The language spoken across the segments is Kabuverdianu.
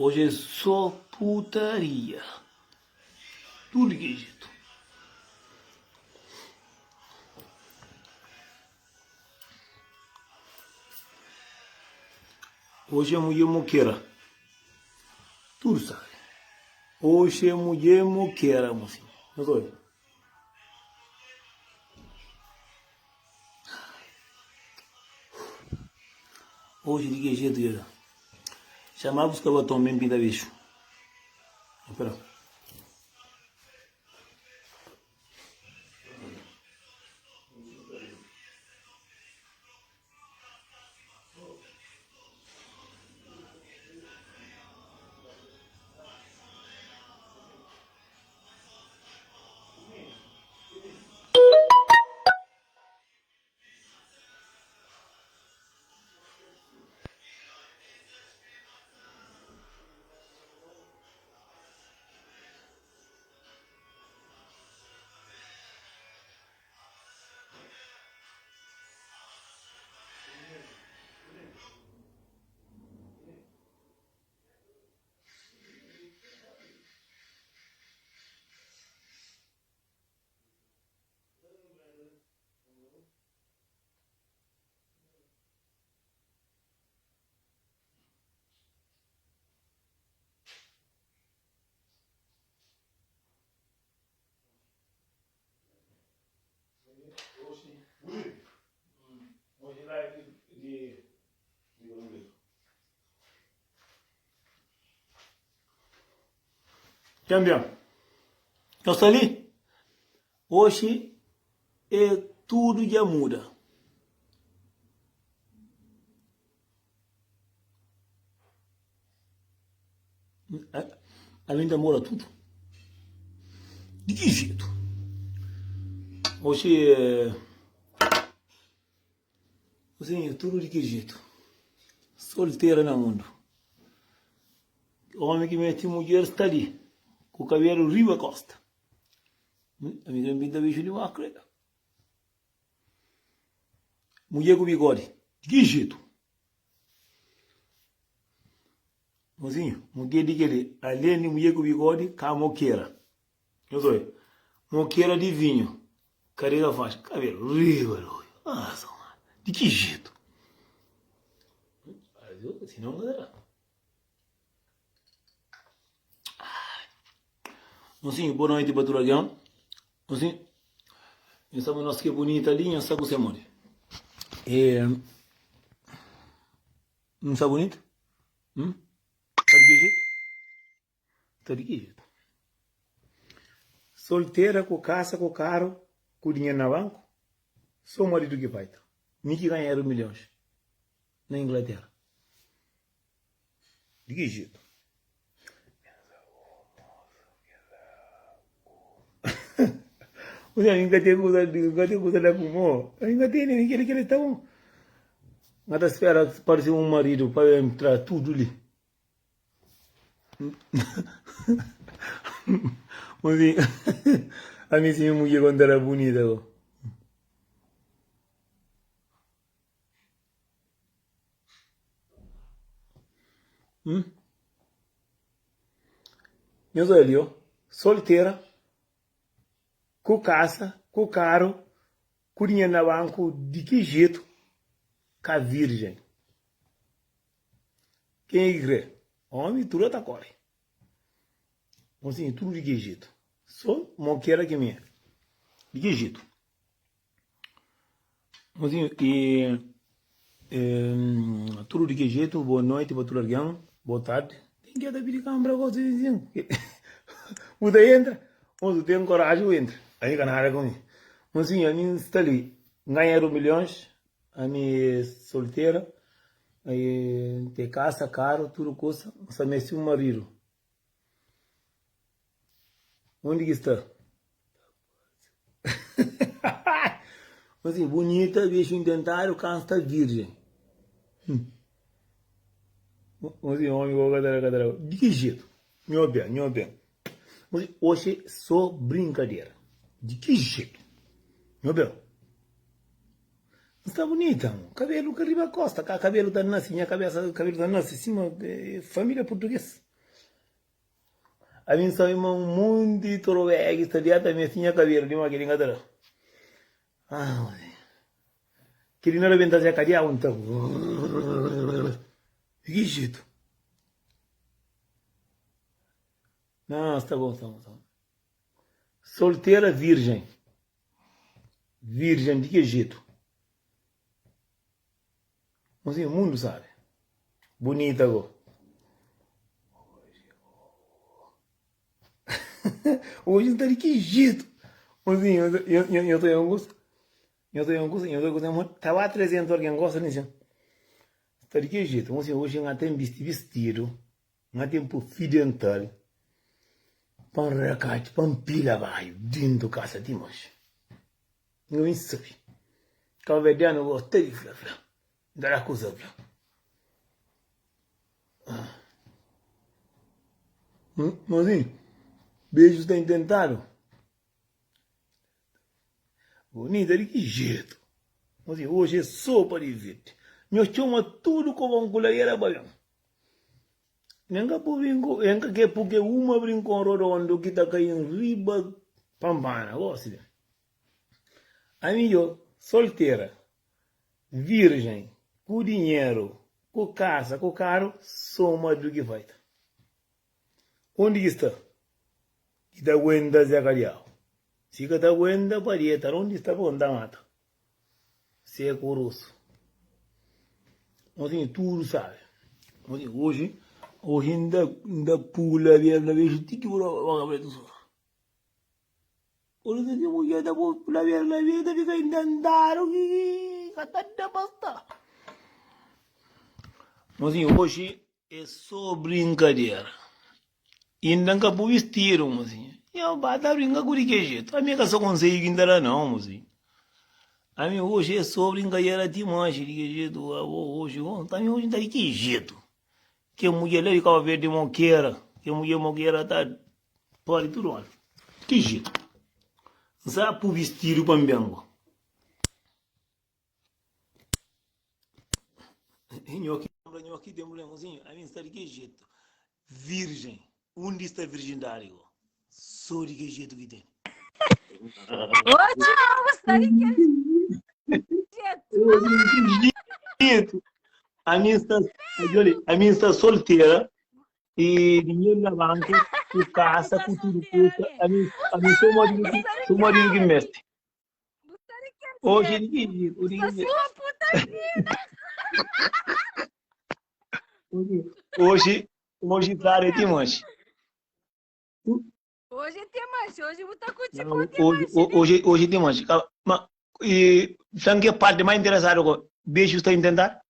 Hoje é só putaria. Tudo que é jeito. Hoje é mulher moqueira. Tudo sabe. Hoje é mulher moqueira, mocinho. Não sou Hoje de que jeito que Chamar buscar batom bem pinta bicho. Espera. Cambian. Nhos sta li? Oxi é tudu dja muda. Ami ta mora tudu. Di ki jetu? Oxi é. Oxi tudu di ki jetu? Soltera na mundu. Omi ki mete mudjer sta li, ku kabelu riba kosta. Ami ka pinta bixu di ma kre. Mudjer ku bigodi, di ki jetu? Mozinho, mudjer di keli, alen di mudjer ku bigodi, ka mokera. Nhos oi, mokera di vinhu, karega faxa, kabelu riba di oju. Ah, di ki jetu? Sinon ka ta da. Mozinho, boa noite pa tudu algen. Mozinho, nhos sabe nos ki é bonita li, nhos sabe ku se modi. E, N sta bonita? Hum? Tá di ki jetu? Tá di ki jetu? Soltera ku kasa, ku karu, ku dinheru na banku, so maridu ki pai ta. Mi ki ganha eru milhons na Inglatera. Di ki jetu? Ami N ka ten kuza, N ka ten kuza la ku bo. Ami N ka tene, mi keli keli ta bon. N ka ta spera parse un maridu pa ben tra tudu li. Ami si mi mudjer konta la bunita go. Hum? Nhos oja li, ó. Soltera, ku kasa, ku karu, ku dinheru na banku, di ki jetu ka virjen? Kenha ki kre? Omi tudu ta kore. Mosinhu, tudu di ki jetu? So mokera ki mi é. Di ki jetu? Mozinho, e, e tudu di ki jetu, boa noiti pa tudu algen, boa tardi. Ten ki ta pidi kanbra gosi vizinhu. Bu ta entra, mozu ten koraji bu entra. Ami ka nada ku mi. Mozinho, ami N sta li, N ganha milhons, ami é soltera, N ten kasa, karu, tudu kusa, N sta meste un maridu. Undi ki sta? Assim, bonita, bicho intentado, cansa virgem. Assim, homem, vou cadara, cadara. De que jeito? Nho bem, nho bem. Hoje só brincadeira. De que jeito? Nho bem. Sta bonita, cabelo que riba costa, cá cabelo tá nasce, minha cabeça, cabelo tá nasce, cima, família portuguesa. Ami N sabe ma un monti di torobegi sta li ata meste nha kabelu di ma kel-li N ka ta da. Ah, kel-li na rabenta se kadiau N ta Di ki jetu? Não, sta bom, sta bom, sta bom. Soltera virgem. Virgem di ki jetu? Mozinho, mundo sabe. Bonita go. Hoje tá de que jeito? Mozinho, eu, eu, eu tô em um gosto. Eu tô em um gosto, eu tô em um gosto. Tava 300 alguém gosta nisso. Tá de que jeito? Mozinho, hoje eu tenho vestido. N ten pu fio dental pa N rakati, pa N pila baiu dentu kasa ti manxi. N ben sabe. Kabuverdianu gosta di fla fla, N ta da kuza fla. Mozinhu, beju sta intentadu. Bonita di ki jetu? Mozinhu, oji é so pa divirti. Nhos txoma tudu kobon ku ladera pa ben. Nen ka bu brinko, nen ka ke puke uma brinkon rodondo ki ta kai riba pampana gosi ben. Ami yo soltera, virgem, ku dinheru, ku kasa, ku karu, so maridu ki faita. Undi ki sta? Ki ta aguenta Zé Kadiau? Si ka ta aguenta pa dieta, undi sta pa ta mata? Seku rosu. Mozinho, tudu sabe. Mozinho, hoje, hoje nda, nda pula bem na beijo ti ki bu boka pretu só. Por isso ki mulher ta pula bem na beijo ta fika intentadu ki ka ta da pa sta. Mozinho, hoje É só brinkadera. Inda N ka pui bistidu, mozinhu. Nha ba ta brinka ku di ke jetu? Ami é ka só konsedju ki N ta da nau, mozinhu. Ami oji é só brinkadera ti manxi di ke jetu. Abo oji, ami oji N ta di ke jetu? Ke mudjer la di Kau Verdi mokera, ke mudjer mokera ta pari tudu anu. Ki jetu? N sa pui bistidu pa N ben go. Nho ki lembra, nho ki tem problema, mozinho, ami sta di ki jeito? Virgem, undi sta virgindade go? Só di ki jeito ki tem. Ô, Tiago, sta di ki jeito? Jeito. Ami sta, olha, ami sta solteira e dinheiro na banco, ku casa, Tá ku tudo solteira, custa. né? Ami, ami sou marido que, sou marido que meste. Bu sta di kel Oji é jetu. di ki jetu? Bu Di sta ki jetu? sima puta fina. Oji, oji, oji Sara é ti manxe. Oji é te manxe. Oji bu ta ku Não, txikó te hoje, manxe, né? hoje, hoje tem manche. Mas, e, sabe que a parte mais interessada com beijo está a tentar?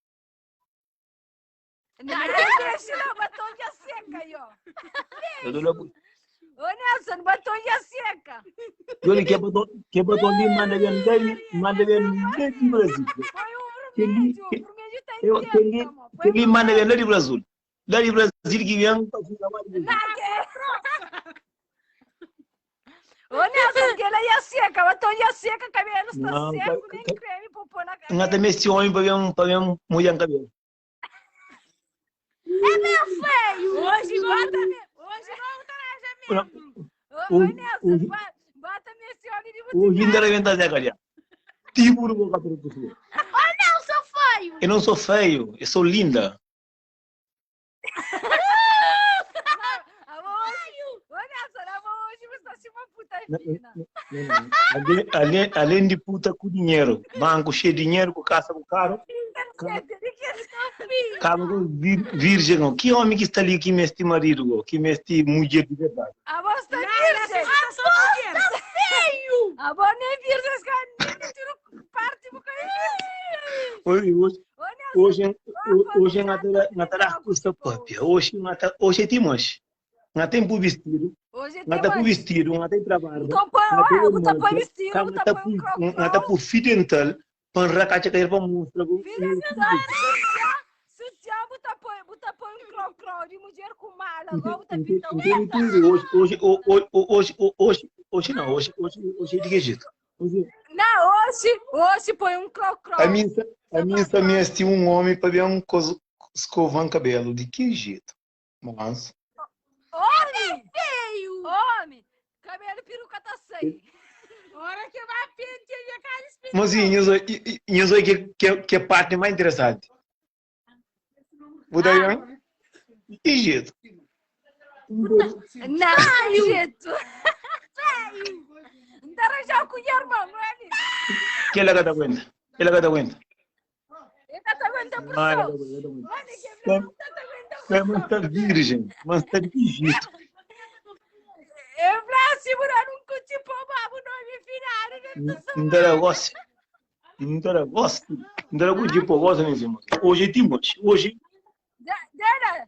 Não, que beijo não, batom já seca aí, ó. Eu tô lá, Ô Nelson, batom já seca. Olha, que batom, que batom de manda bem, daí, manda bem, lá de Brasil. Põe um Que li, vermelho, o que, vermelho tá eu, em que li, tempo, amor. que Põe li manda bem lá vermelho. de Brasil. Lá de Brasil que vem para ficar lá de Brasil. Não, que... Ô Nelson, que ela ia seca, batom já seca, cabelo está Não, seco, nem creme pra pôr na não cabeça. também esse homem para ver, para ver mulher cabelo. É meu feio! Hoje bota, hoje vamos trazer mesmo. Ô, ô Nelson, bota nesse homem de Hoje ainda arrebenta Zé Calhau. Tipo do boca para pessoa. Ô Nelson, feio! Eu não sou feio, eu sou linda. Além, além, além de puta com dinheiro, banco cheio de dinheiro, com casa com carro, carro com virgem. Não. Que homem que está ali que meste marido, que meste mulher de verdade? A voz está virgem. Tá feio! A voz nem virgem, nem tiro parte do Hoje, hoje, hoje, hoje na tara custa papia. Hoje na hoje tem mais. Na tem por vestido. Na tá por vestido, na tem trabalho. Na tem vestido, na tá por na tá por fio dental, para racacha cair para mostrar. Sutiã, buta põe, buta põe um crocro de mulher com mala, agora buta pinta Hoje, hoje, hoje, hoje, hoje não, hoje, hoje, hoje é de que jeito? Não, hoje, hoje põe um crocro. A mim, a mim também é um homem para ver um escovão cabelo, de que jeito? Mas Homem! Feio! Omi, kabelu peruka ta sai. Ora ke ba pentia nha kali Mas sim, nhos oi que é parte mais interessante. Bu ta ben? Egito. Não, Egito. N ta arranjau ku nha irmon, não é li? Kel-la ka ta aguenta. Kel-la ka ta aguenta. El ka ta aguenta Não, ela pressão. ka ta aguenta. Olha que ele não ta aguenta É, mas pressão. tá virgem, mas tá de Egito. Eu falei assim, mano, não curti pô, babu, nome final, né? Não tá negócio. Não tá negócio. Não tá curti pô, gosta nem cima. Hoje tem hoje. Hoje Dela,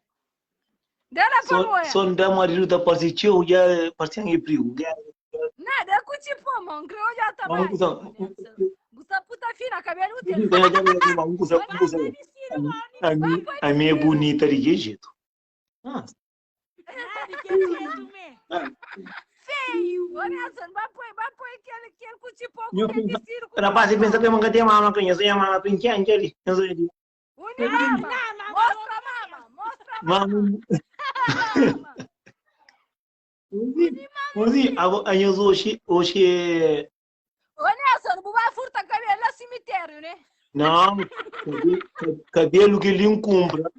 dela só pa moia. só não dá marido tá parece tio, já parece um perigo. Nada, curti pô, mano, creu já tá Vamos mais. usar. Gusta puta fina, cabelo dele. A minha é bonita de que jeito? Ah, Feio. Ô, Nelson, vai pôr, vai pôr aquele curti pô, Eu com aquele penso- vestido com rapaz, você pensa que eu nunca tenho mama, que eu sou mama, pintinha, ali. Eu sou ali. Une mama. Mostra a mama, mostra a mama. Mama. Mozinho, a nós hoje, hoje, Ô, Nelson, não vai furtar cabelo lá cemitério, né? não, cabelo que ele compra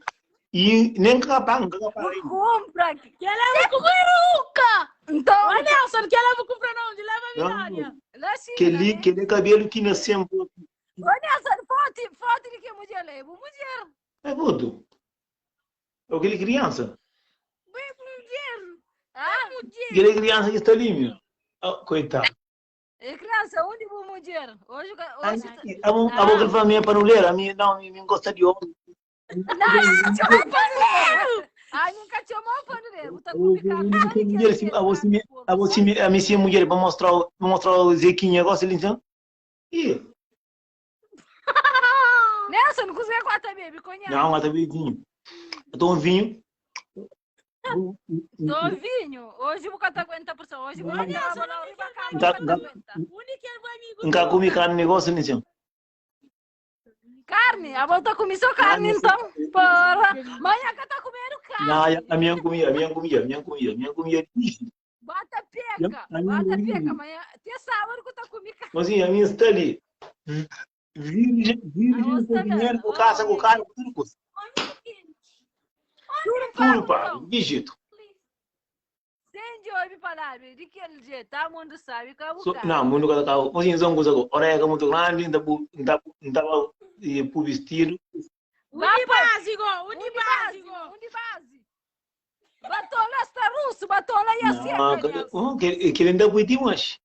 e nem capaz, não capaz. Compra. Que leva com peruca. Então, Ô, Nelson, que leva com pra onde? Leva a Não. Milânia. lá sim, Que ele, né? que ele cabelo que nasceu Ô, Nelson, foto, foto de que mulher leva? Mulher. é puto. É aquele criança. Bem, mulher. Ah, Aquele criança que está ali, meu. Ah, coitado. é criança, onde vou mulher? Hoje, hoje... A boca de minha panuleira, a minha não, a minha gosta de homem. Não, chamou paneleiro. Ai, nunca chamou paneleiro. Tá complicado. Mulher, assim, a você, a você, a minha mulher para mostrar, para mostrar o Zequinha, gosta de então? E Nelson, não consegue cortar bebê, conhece? não, até vinho. Eu tô um vinho. Tô vinho. Hoje vou cantar 40%. Hoje vou cantar Tá, tá. Único é o amigo. Nunca comi carne negócio nisso. Carne, a volta comi só carne, então. Porra. Manhã que tá comendo carne. Não, a minha comida, a minha comida, a minha comida, a minha comida. Bota peca, A minha bota comida. peca. Amanhã, até sábado que tá comendo carne. Mas assim, a minha está ali. Virgem, virgem com dinheiro, com casa, com carro, com tudo. coisa. Tudo Tudo pago, pago, então. de jeito. Sem de ouvir falar, de que ele jeito, tá? Mundo sabe que é o So, cara. não, mundo cada carro. Mas assim, são coisas. Ora é muito grande, ainda ainda ainda por vestido. Uni básico, Um uni de base, básico. um de base. Batola está russo, batola e assim. Não, que ele ainda foi demais.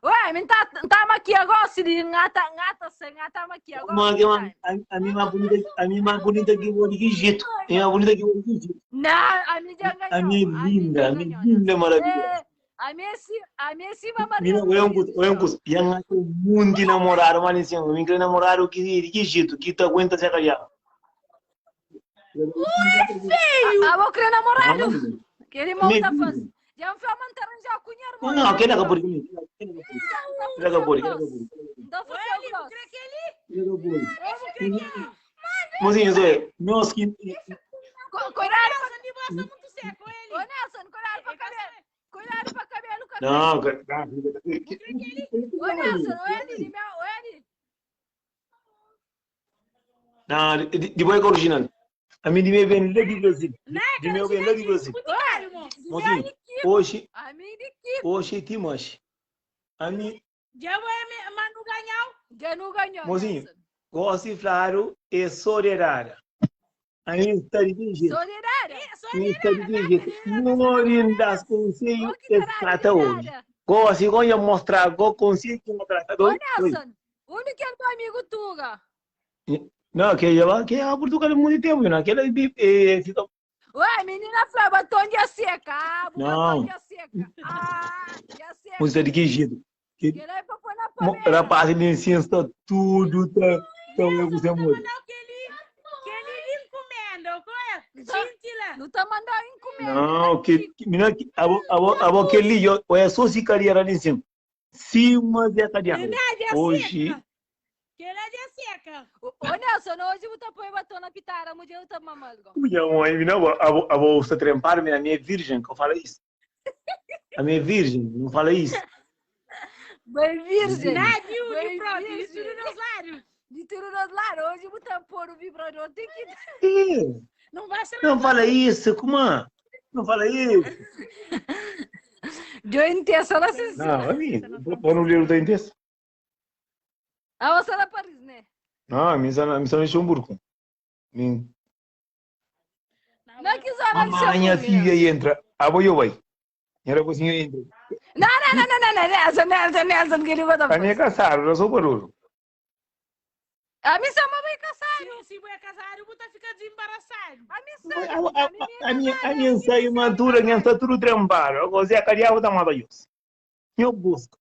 Ué, me tá, tá aqui agora, se de ngata, ngata, se ngata aqui agora. Mas a minha mais bonita, a minha mais bonita que o de Egito. A minha mais bonita que o de Egito. Não, a minha já ganhou. A minha é linda, a minha linda maravilhosa. A minha sim, a minha sim, Maria. Mira, olha um curso, olha um curso. E um mundo namorado, mas assim, eu me namorado que de Egito, que tu aguenta se calhar. Ah, vou querer namorado. Que ele monta Minha faz. Já me foi manter já com o irmão. Não, aquele é capuri. Aquele é capuri. Então foi Ele, o grosso. crê que ele. Mozinho, Zé, nós que Cuidado, Nelson, ele gosta muito seco, ele. ô Nelson, cuidado para cabelo. Cuidado para cabelo. cabelo. Não, cara. Ô Nelson, ô Eli, meu, ô Eli. Não, depois é original. A mim de meu bem lá de Brasil. De meu bem lá de Brasil. Mozinho, hoje, A mim de que hoje tem mais. A mim, Já vou mano ganhar. já não ganhou. Mozinho. Nelson. gosto de claro, é solidária. A mim está de jeito. Solidária. Só A mim está de jeito. Não das conselho Ô, que que caralho, trata hoje. solidária. Gosto de mostrar, go conselho que trata Ô hoje. Nelson, o único é teu amigo Tuga. Não, que já que a Portugal é muito tempo, não. Aquela eh, fica Ué, menina Flá, batom de seca. Ah, Não. batom de seca. Ah, de seca. Você de que jeito? Que ele é pra pôr na panela. Rapaz, ele ensina tudo, tá, tá, eu gostei muito. Não, que ele, que ele lhe encomenda, qual é? Gente lá. Não tá mandando encomenda. Não, que, que menina, que, a, a, a, aquele, eu, eu só se carreira ali em cima. Cima de cadeia. Verdade, é Hoje, seca. Que ele é de seca. Ô Nelson, hoje bu ta poi batom na pitada, mudjer bu ta mamal go. Minha mãe, não, abo sta trempado, minha mãe é virgem, que eu falo isso. A minha é virgem, não fala isso. Bem virgem. Não, de um, de Bem próprio, de virgem. tudo nos lados. De tudo nos lados. Hoje bu ta pôr o vibrador, tem que. É. Não vai ser Não fala isso, como? Não fala isso. Deu intensa lá, sim. Não, a mim, para não ler o intensa. A você na Paris, né? Não, a mim só a mim só Luxemburgo. Mim, Não que zona mamãe, minha filha entra. A vou eu vai. Era cozinha entra. Não, não, não, não, não, não, Nelson, Nelson, Nelson, que ele vai A minha é casado, eu sou barulho. A mim só vai casar. Se, se vou casar, eu vou ficar desembaraçado. A mim só. A minha a minha ensaio madura, minha está tudo trempado. Eu gosto de cariava da mata eu. Busco.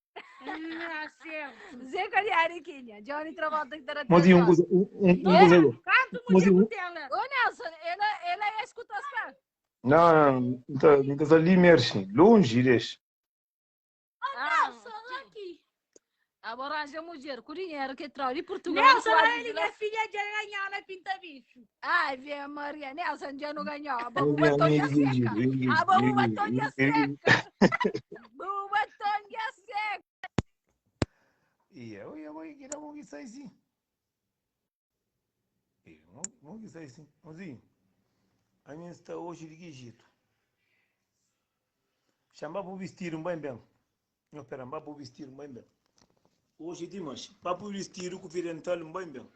Ah, certo. Zé Cariariquinha, Johnny Travolta que tá Mas e um coisa, um coisa. Canto Mas mulher eu- dela. Ô Nelson, ela é escuta só. Não, não, não tá ali merche, longe deixa. Ah, Nelson, aqui. agora arranja mulher com dinheiro que traz de Portugal. Nelson, quase ele de lá. minha filha de ganhar na pinta bicho. Ai, vem Maria, Nelson já não ganhou. A bomba toda seca. A bomba toda seca. Bomba toda seca. E eu vou que não vou sair sim. Vou que sair sim. Mozinho, a minha está hoje de que jeito? Chama para vestir um bem bem. Não, espera, para vestir um bem bem. Hoje dimas, para vestir o oriental um bem bem.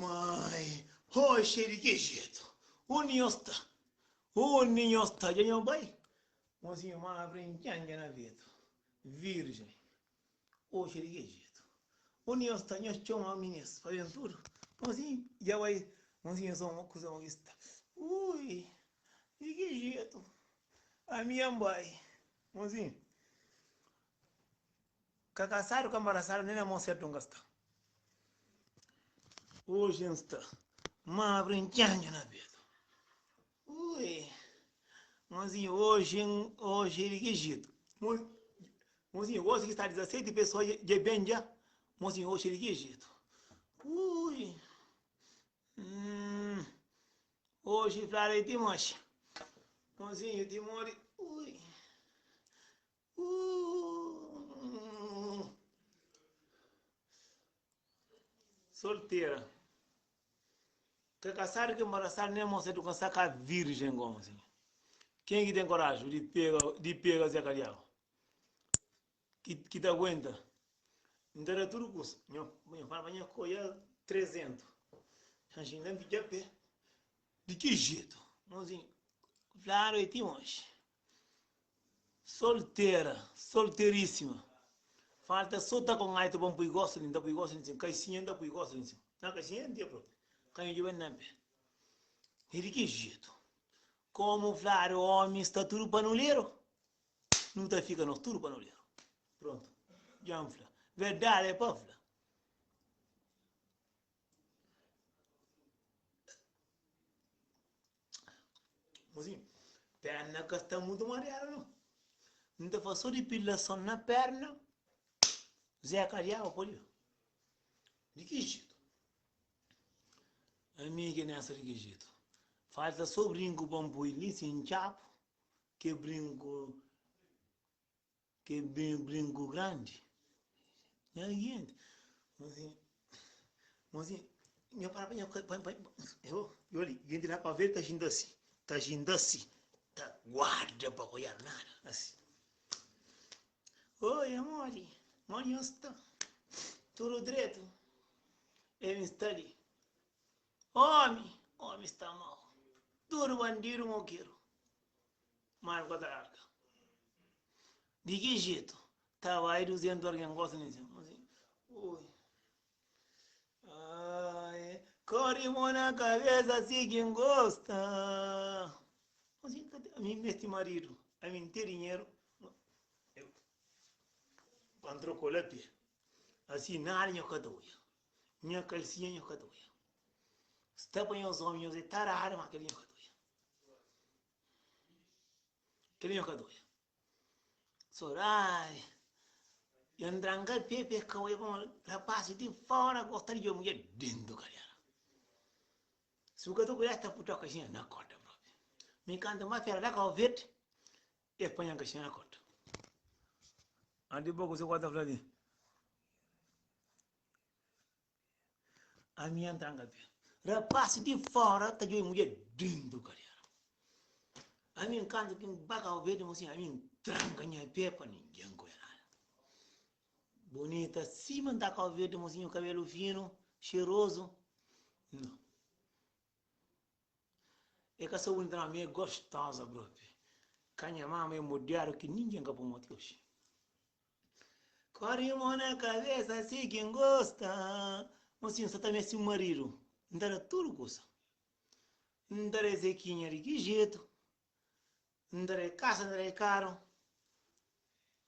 Mãe, oxe di ki jetu? Undi nhos sta? Undi nhos sta? Dja nho bai? Mozinho ma brincan dja na vetu. Virgem, oxe di ki jetu? Undi nhos sta? Nhos txoma minis pa ben tudu. Mozinho dja bai. Mozinho so uma kuza mo ki sta. Ui, di ki jetu? Ami N bai. Mozinho, ka kasadu ka nbarasadu nen na mon sertu N ka sta. Oji N sta ma brinkando na petu. Ui, mozinho, oji N, oji di ki jetu? Mozinho, gosi ki sta 17 pesoa dja ben dja. Mozinho, oji di ki jetu? Ui, hum, oji fladu é ti manxa. Mozinho, ti mori, ui. Soltera. Ka kasadu ka embarasadu nen mosa du kansa ka virgem gomu assim. Quem ki tem coragem di pega di pega Zé Cadiago? Ki ki ta aguenta? N ta da tudu kusa. Nho nho fala pa nha koia 300. Xanxin lan fidja pé. Di ki jetu? Mozinho, fladu é ti oxi. Soltera, solteríssima. Falta só ta com aito pa N pui gosto li, N ta pui gosto li nsin. Caixinha N ta pui gosto li nsin. Na caixinha N tinha propi. Ka nhu djuben na pé. E di ki jetu? Como fladu omi sta tudu panuleru, nu ta fika nos tudu panuleru. Pronto, dja N fla. Verdade é pa fla. Mozinho, perna ka sta mutu mariadu no. N ta faz so depilason na perna, Zé Kadiaba pode ben. Di ki jetu? Ami ke nessa di ki jetu? Falta so brinku pa N pui li sin txapu, ke brinku Ke brinco grandi. Nha gente. Mozinho. Mozinho. Nha para pa nha pa pa eu eu gente lá para ver tá agindo assim. Tá agindo assim. Tá guarda para olhar nada assim. Oi, amor. Amor, está. Tudo direito. Ele está ali. Homem, homem está mal. Tudo bandido moqueiro. Má el ka ta larga. Di ki jetu? Ta bai 200 algen gosta di si. Ui. Ai, kori mo na kabesa si ki N gosta. Ami N meste maridu, ami N ten dinheru. Pa N troka la pé. Asi nada nho ka ta odja. Nha kalsinha nho ka ta odja. Sta pa nhos omi, nhos é taradu, ma kel nho ka ta odja. Kel nho ka doia. Sodadi. Yo ntranka pé pé ka oia pamodi rapaz di fora gosta di djobe mudjer dentu kadera. Si bu ka ta kuida es ta puta kaxinha na korda propi. Mi kantu ma fera la Kau Verdi es panha kaxinha na korda. Anti bo kuse ku ta fla li? Ami N tranka pé. Rapaz di fora ta djobe mudjer dentu kadera. Ami N kantu ki N ba Kau Verdi mosinhu ami N tranka nha pé pa ningen ka oja nada. Bonita sima N ta Kau Verdi mosinhu kabelu finu, xerozu. Nau. E ka sa bonita nau, mi é gostosa propi. Ka nha mama é modiadu ki ningen ka pô-m ti oxi. Kori mo na kabesa si ki N gosta. Mosinhu sa ta meste un maridu. N ta da tudu kusa. N ta da Zekinha di ki jetu. N ta da kasa, N ta da karu.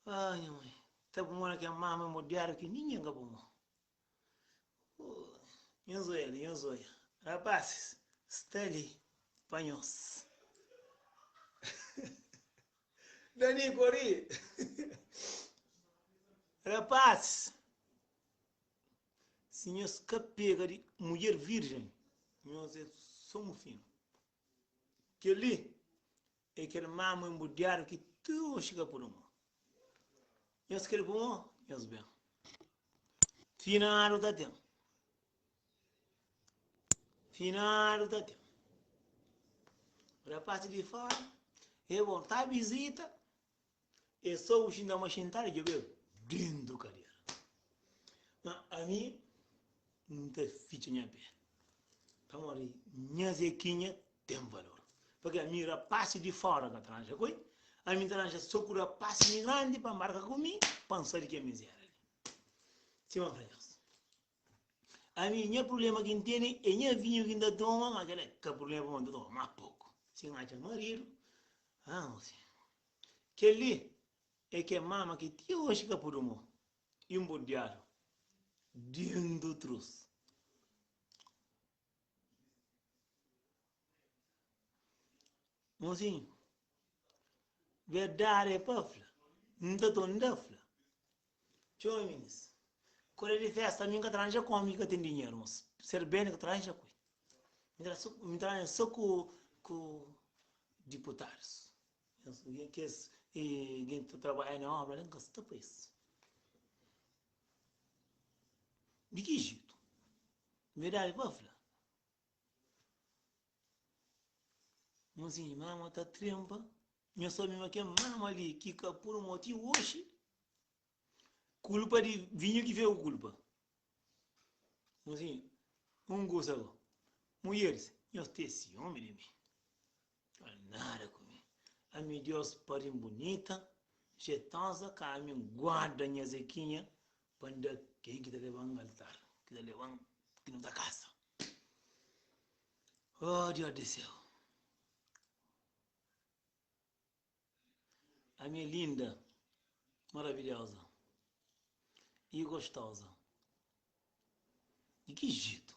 Ai nha mai, ta pô mo na kel mama modiadu ki ningen ka pô mo. Nhos oia li, nhos oia. Rapasis, sta li pa nhos. Dani kori. Rapasis, si nhos ka pega di mudjer virjen, nhos é so mufinu. Kel-li é kel mamu enbudiadu ki ti oxi ka pudi mo. Nhos kre pudi mo, nhos ben. Finadu ta ten. Finadu ta ten. Rapaz di fora, e bon ta visita, e so bu xinta ma xintadu djobe dentu kadera. Ma ami N ta fitxa nha pé. Pamodi nha Zequinha ten valor. Pabia ami rapasi di fora ka ta ranja ku el, ami ta ranja so ku rapasi migrandi pa mbarka ku mi pa N sai di kel mizeria li. Sima N fla nhos, ami nha prublema ki N tene é nha vinhu ki N ta toma, ma kel-la é ka prublema pamodi N ta toma más poku. Si N atxa maridu, ah, kel-li é kel mama ki ti oji ka pudu mo inburdiadu dentu trus. Mozinhu, verdadi é pa fla, N ta torna fla. Txeu minis, kore di festa mi N ka ta ranja ku omi ki ka ten dinheru, mos. Ser ben N ka ta ranja ku el. Mi ta ranja so ku diputadus. Kes ki ta trabadja na obra la, N ka sta pa es. Di ki jetu? Verdadi pa fla. Mozinho, mama ta trempa. Nho sabe ma kel mama li ki ka puru mo ti oxi, kulpa di vinhu ki fika ku kulpa. Mozinho, un kusa go. Mulheris, nhos ten siúmi di mi. Ka nada ku mi. Ami Dios parim bunita, jetosa, ka ami guarda nha Zequinha pa N da ken ki ta leba-m altar, ki ta leba-m ki nu ta kasa. Oh Dios di séu! Ami é linda, maravilhosa e gostosa. Di ki jetu?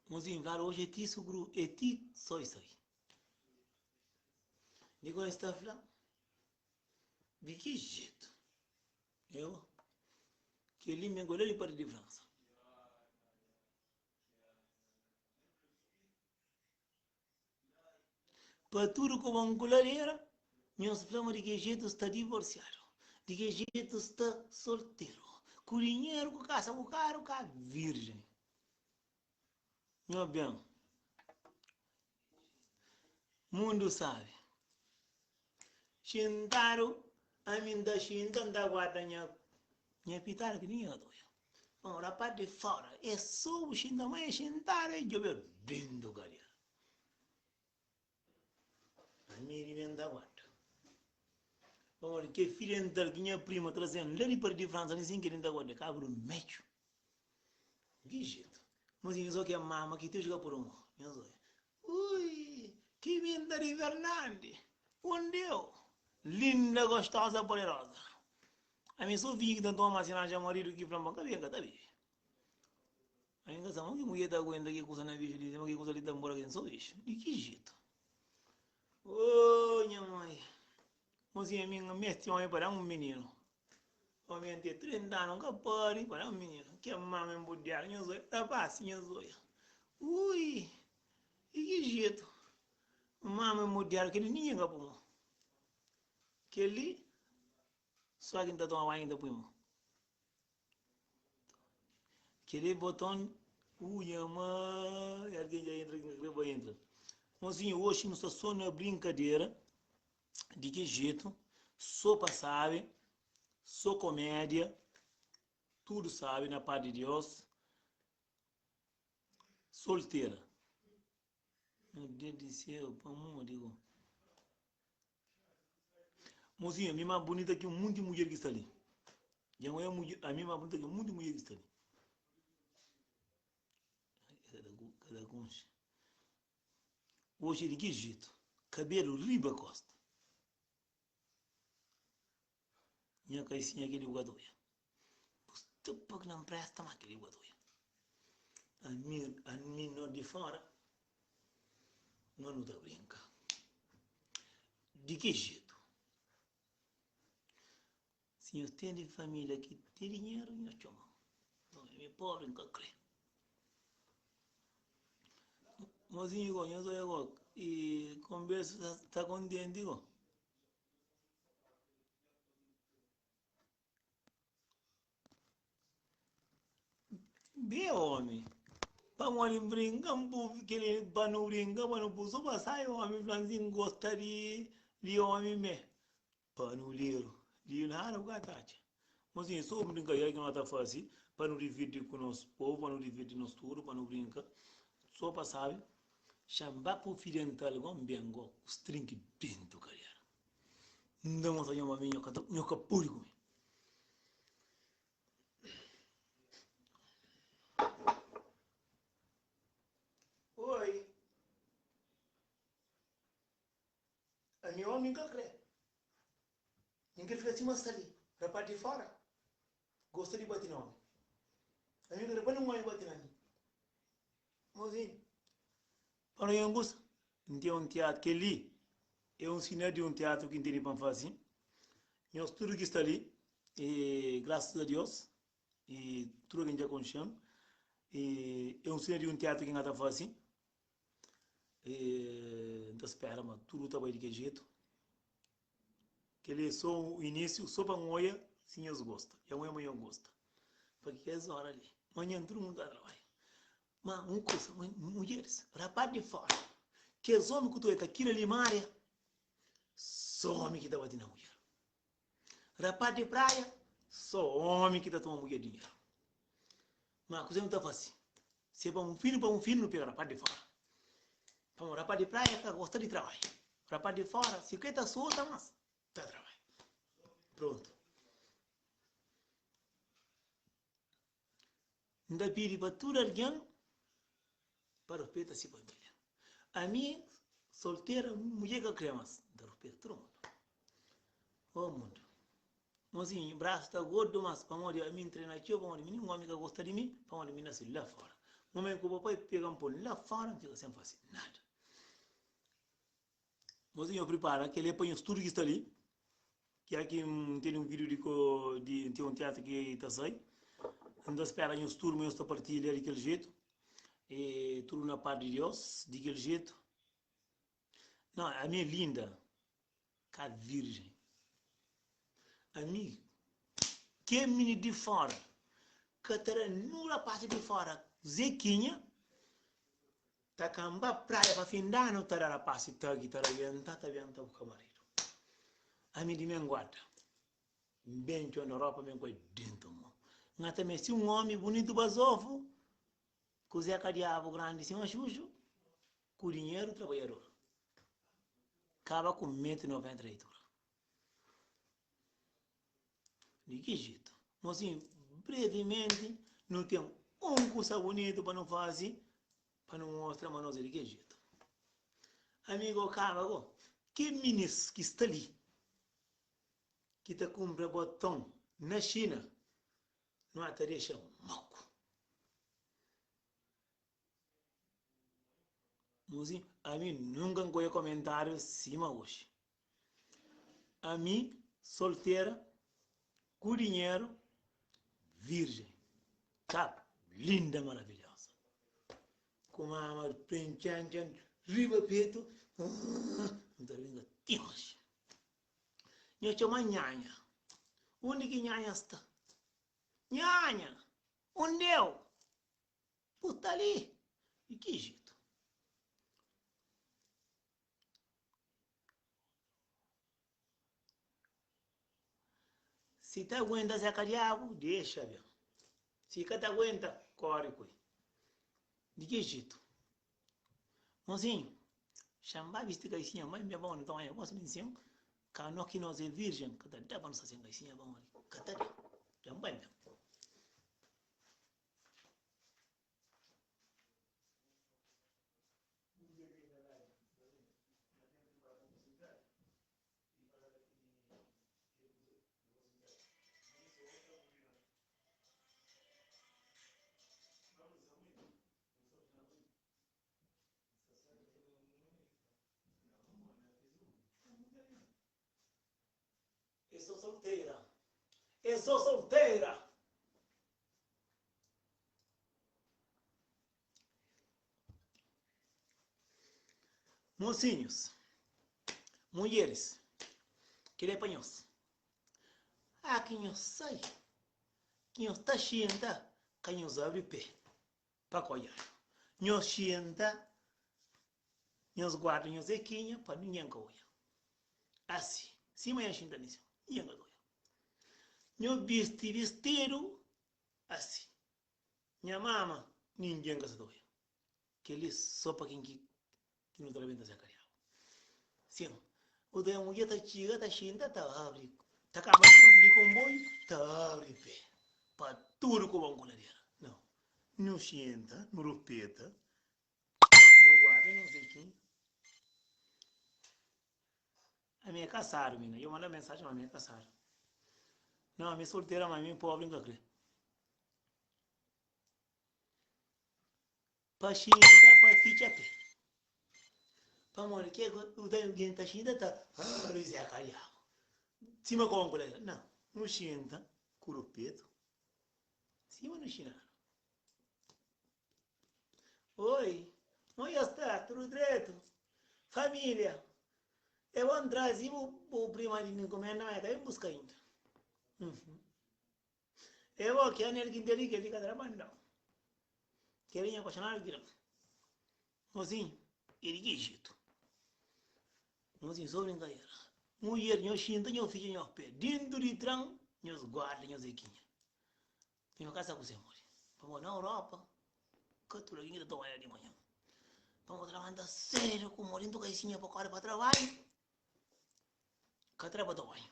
Mozinho, fladu oji é ti sugru, é ti soi sai. Di kua es ta fla? Di ki jetu? Eu, kel-li mi gola di parti di Fransa. Pa tudu kobon ku ladera, nhos fla ma di ki jetu sta divorsiadu, di ki jetu sta solteru, ku dinheru, ku kasa, ku karu, ka virjen. Nho ben, mundu sabe. Xintadu, ami N ta xinta, N ta guarda nha nha pitada ki ninguém ka ta odja. Bon, rapaz di fora, é so bu xinta, ma é xintadu, é djobe dentu kadera. Ami di mi N ta guarda. Pamodi ke fio dental ki nha prima traze-m la di Paris di Fransa, nin sin kel-li N ta guarda, kabru metxu. Di jetu. Mas nhos oki a mama ki te juga por un. Nhos oia. Ui, ki minta di Fernandi. Undeu. Linda, gostosa, poderosa. Ami so vinhu ki ta toma si ranja maridu ki fla-m pa N ka bebe, N ka ta bebe. Ami N ka sa mo ki mulher ta aguenta ki kusa na bixu li, sima ki kusa li ta nbora ki N so bixu. Di ki jetu? Oh, nha mãe. Mozinha, ami N meste omi pa da-m un mininu. Omi N ten 30 anu N ka pari pa da-m mininu. Ke mama enbudiadu nha zoia rapasi nha zoia. Ui, di ki jetu? Mama enbudiadu kel-li ningen ka pui mo. Kel-li só ki N ta toma banhu ki N ta pui mo. Kel-li boton, ui nha mai, algen dja entra ki N ka kre pa entra. Mozinhu, oxi nu sta so na brinkadera. Di ki jetu? So pa sabe, so komédia, tudu sabe na paz di Deus. Soltera. Meu Deus di céu, pamodi go? Mozinha, mi más bonita ki un monti mudjer ki sta li. Dja N oia mudjer, ami más bonita ki un monti mudjer ki sta li. Kada konxe. Oji é di ki jetu? Kabelu riba kosta. Nha kaisinha keli bu ka ta oia. Bu sta pa ki na npresta ma keli bu ka ta oia. Ami, ami no di fora, no nu ta brinka. Di ki jetu? Si nhos ten di familia ki ten dinheru, nhos txoma-m. Ami é pobri, N ka kre. Mozinhu go, nhos oia go, i konbersu ta kontenti go. Bê omi, pamodi N brinka, N bu keli pa nu brinka, pa nu pui so pa sai omi fla-m si N gosta di omi mê. Panuleru, di nada bu ka ta atxa. Mozinhu, so brinkadeira ki no ta fase. pa nu divirti ku nos povu, pa nu divirti nos tudu, pa nu brinka, so pa sabi, xa-m ba pa Osidental go, N ben go ku strinki dentu kadera. N ta mostra nho ma mi nho ka ta, nho ka pode ku mi. Oi. Ami omi N ka kre. N kre fika sima sta li, rapaz di fora gosta di bati na omi. Ami N ka kre pa nin omi bati na mi. Mozinhu, pa no yangusa, N ten un tiatru, kel-li é un sinal di un tiatru ki N tene pa N fase. Nhos tudu ki sta li, e grasas a Dios, e tudu algen dja konxe-m, e é un sinal di un tiatru ki N ka ta fase. E N ta spera ma tudu ta bai di kel jetu. Kel-li é sô un inísiu, sô pa N oia si nhos gosta. Dja N oia ma nhos gosta. Pa kes óra li, manhan tudu mundu ta trabadja. Ma un kusa, mudjeris, rapaz di fora, kes omi ku ta oia ka kila limaria, sô omi ki ta bati na mudjer. Rapaz di praia, sô omi ki ta toma mudjer dinheru. Ma kuzê nu ta fase? Si é pa un finu, pa un finu nu pega rapaz di fora. Pamodi rapaz di praia ka gosta di trabadja. Rapaz di fora, si kre ta solta, mas ta trabadja. Prontu. N ta pidi pa tudu algen pa ruspeta si familia. Ami, soltera, mudjer ka kre mas, N ta ruspeta tudu mundu. Oh mundu! Mozinhu, brasu ta gordu mas pamodi ami N trena txeu, pamodi mi ninhun omi ka gosta di mi, pamodi mi nase la fora. Mamai ku papai pega-m pô-m la fora, N fika sen fase nada. Mozinhu, pripara kel-li é pa nhos tudu ki sta li. Kia ki N tene un vídiu di ko di N ten un teatru ki ta sai. N ta spera nhos tudu ma nhos ta partilha di kel jetu. E tudu na par di Deus, di kel jetu. Não, ami é linda, ka virgem. Ami, ke mini di fora, ka ta da nu rapaz di fora Zequinha. Ta kanba praia pa fin d'anu ta da rapasi tagi ta rabenta ta benta bu ka maridu ami di men guarda N ben txon d'Europa ben koi dentu mo N ata mesti un omi bunitu bazofu ku zeka diabu grandi sima xuxu ku dinheru trabadjador kaba ku metru 90 di altura. Di ki jetu? Mosinhu, brevimenti, nu ten un kusa bunitu pa nu faze, pa nu mostra ma nos é di ki jetu. Amigu, kaba go. Ki minis ki sta li, ki ta kunpra boton na Xina, nu ata dexa moku. Mozinhu, ami nunka N ka oia komentariu sima oxi. Ami soltera, ku dinheru, virjen. Kap, linda maravilhosa. Ku mama prentxentxen riba petu, N ta brinka ti oxi. Nho txoma nhanha. Undi ki nhanha sta? Nhanha! Undeu? Bu sta li di ki jetu? Si ta aguenta seka diabu, dexa ben. Si ka ta aguenta, kori ku el. Di ki jetu? Mozinhu, xa-m ba bisti kaisinha, mai mi é bon, nton é gosi di nsin, ka no ki nos é virjen, ka ta da pa no sta sen kaisinha pamodi ka ta da. Dja-m bai ben. Eu sou solteira. Eu sou solteira. Mocinhos, mulheres, kel é pa nhos. Ah, ki nhos sai, ki nhos ta xinta, ka nhos abri pé pa ka odjadu. Nhos xinta, nhos guarda nhos zekinha pa ningen ka odja. Asi, sima nha xinta li, ningen ka ta odja. Nhos bisti bistidu asi. Nha mama, ningen ka sa ta oja. Kel-li sô pa ken ki ki nu ta rabenta se kariabu. Sin, bu ta mudjer ta txiga, ta xinta, ta abri, ta kaba di konboiu, ta abri pé pa tudu kobon ku ladera. Nau, nu xinta, nu rupeta, nu guarda nos jekinhu. Ami é kasadu, mina. Dja manda mensajen ma ami é kasadu. Nau, ami é soltera, ma ami é pobri, N ka kre. Pa xinta pa fitxa pé. Pamodi ke ku ta algen ta xinta ta ah Zé Kadiabu. Sima kónku la. Nau, nu xinta ku rupetu sima nu xinadu. Oi, mo ya sta? Tudu dretu? Família? E bon trazi bu prima di nkomenda ma e ka ben buska inda. E bo ki anel ki N ten li, kel-li ka ta da pa N da-u. Kel-li nha apaixonadu ki da-m. Mozinhu, é di ki jetu? Mozinhu, so brinkadera. Mudjer, nhos xinta, nhos fitxa nhos pé dentu di tran, nhos guarda nhos ekinha. Nhos ka sa kuzê modi. Pamodi na Europa, ka tudu algen ki ta toma banhu di manhan. Pamodi ta labanta sedu ku modi, ntu ka isinha pa kóre pa trabadju, ka tra pa toma banhu.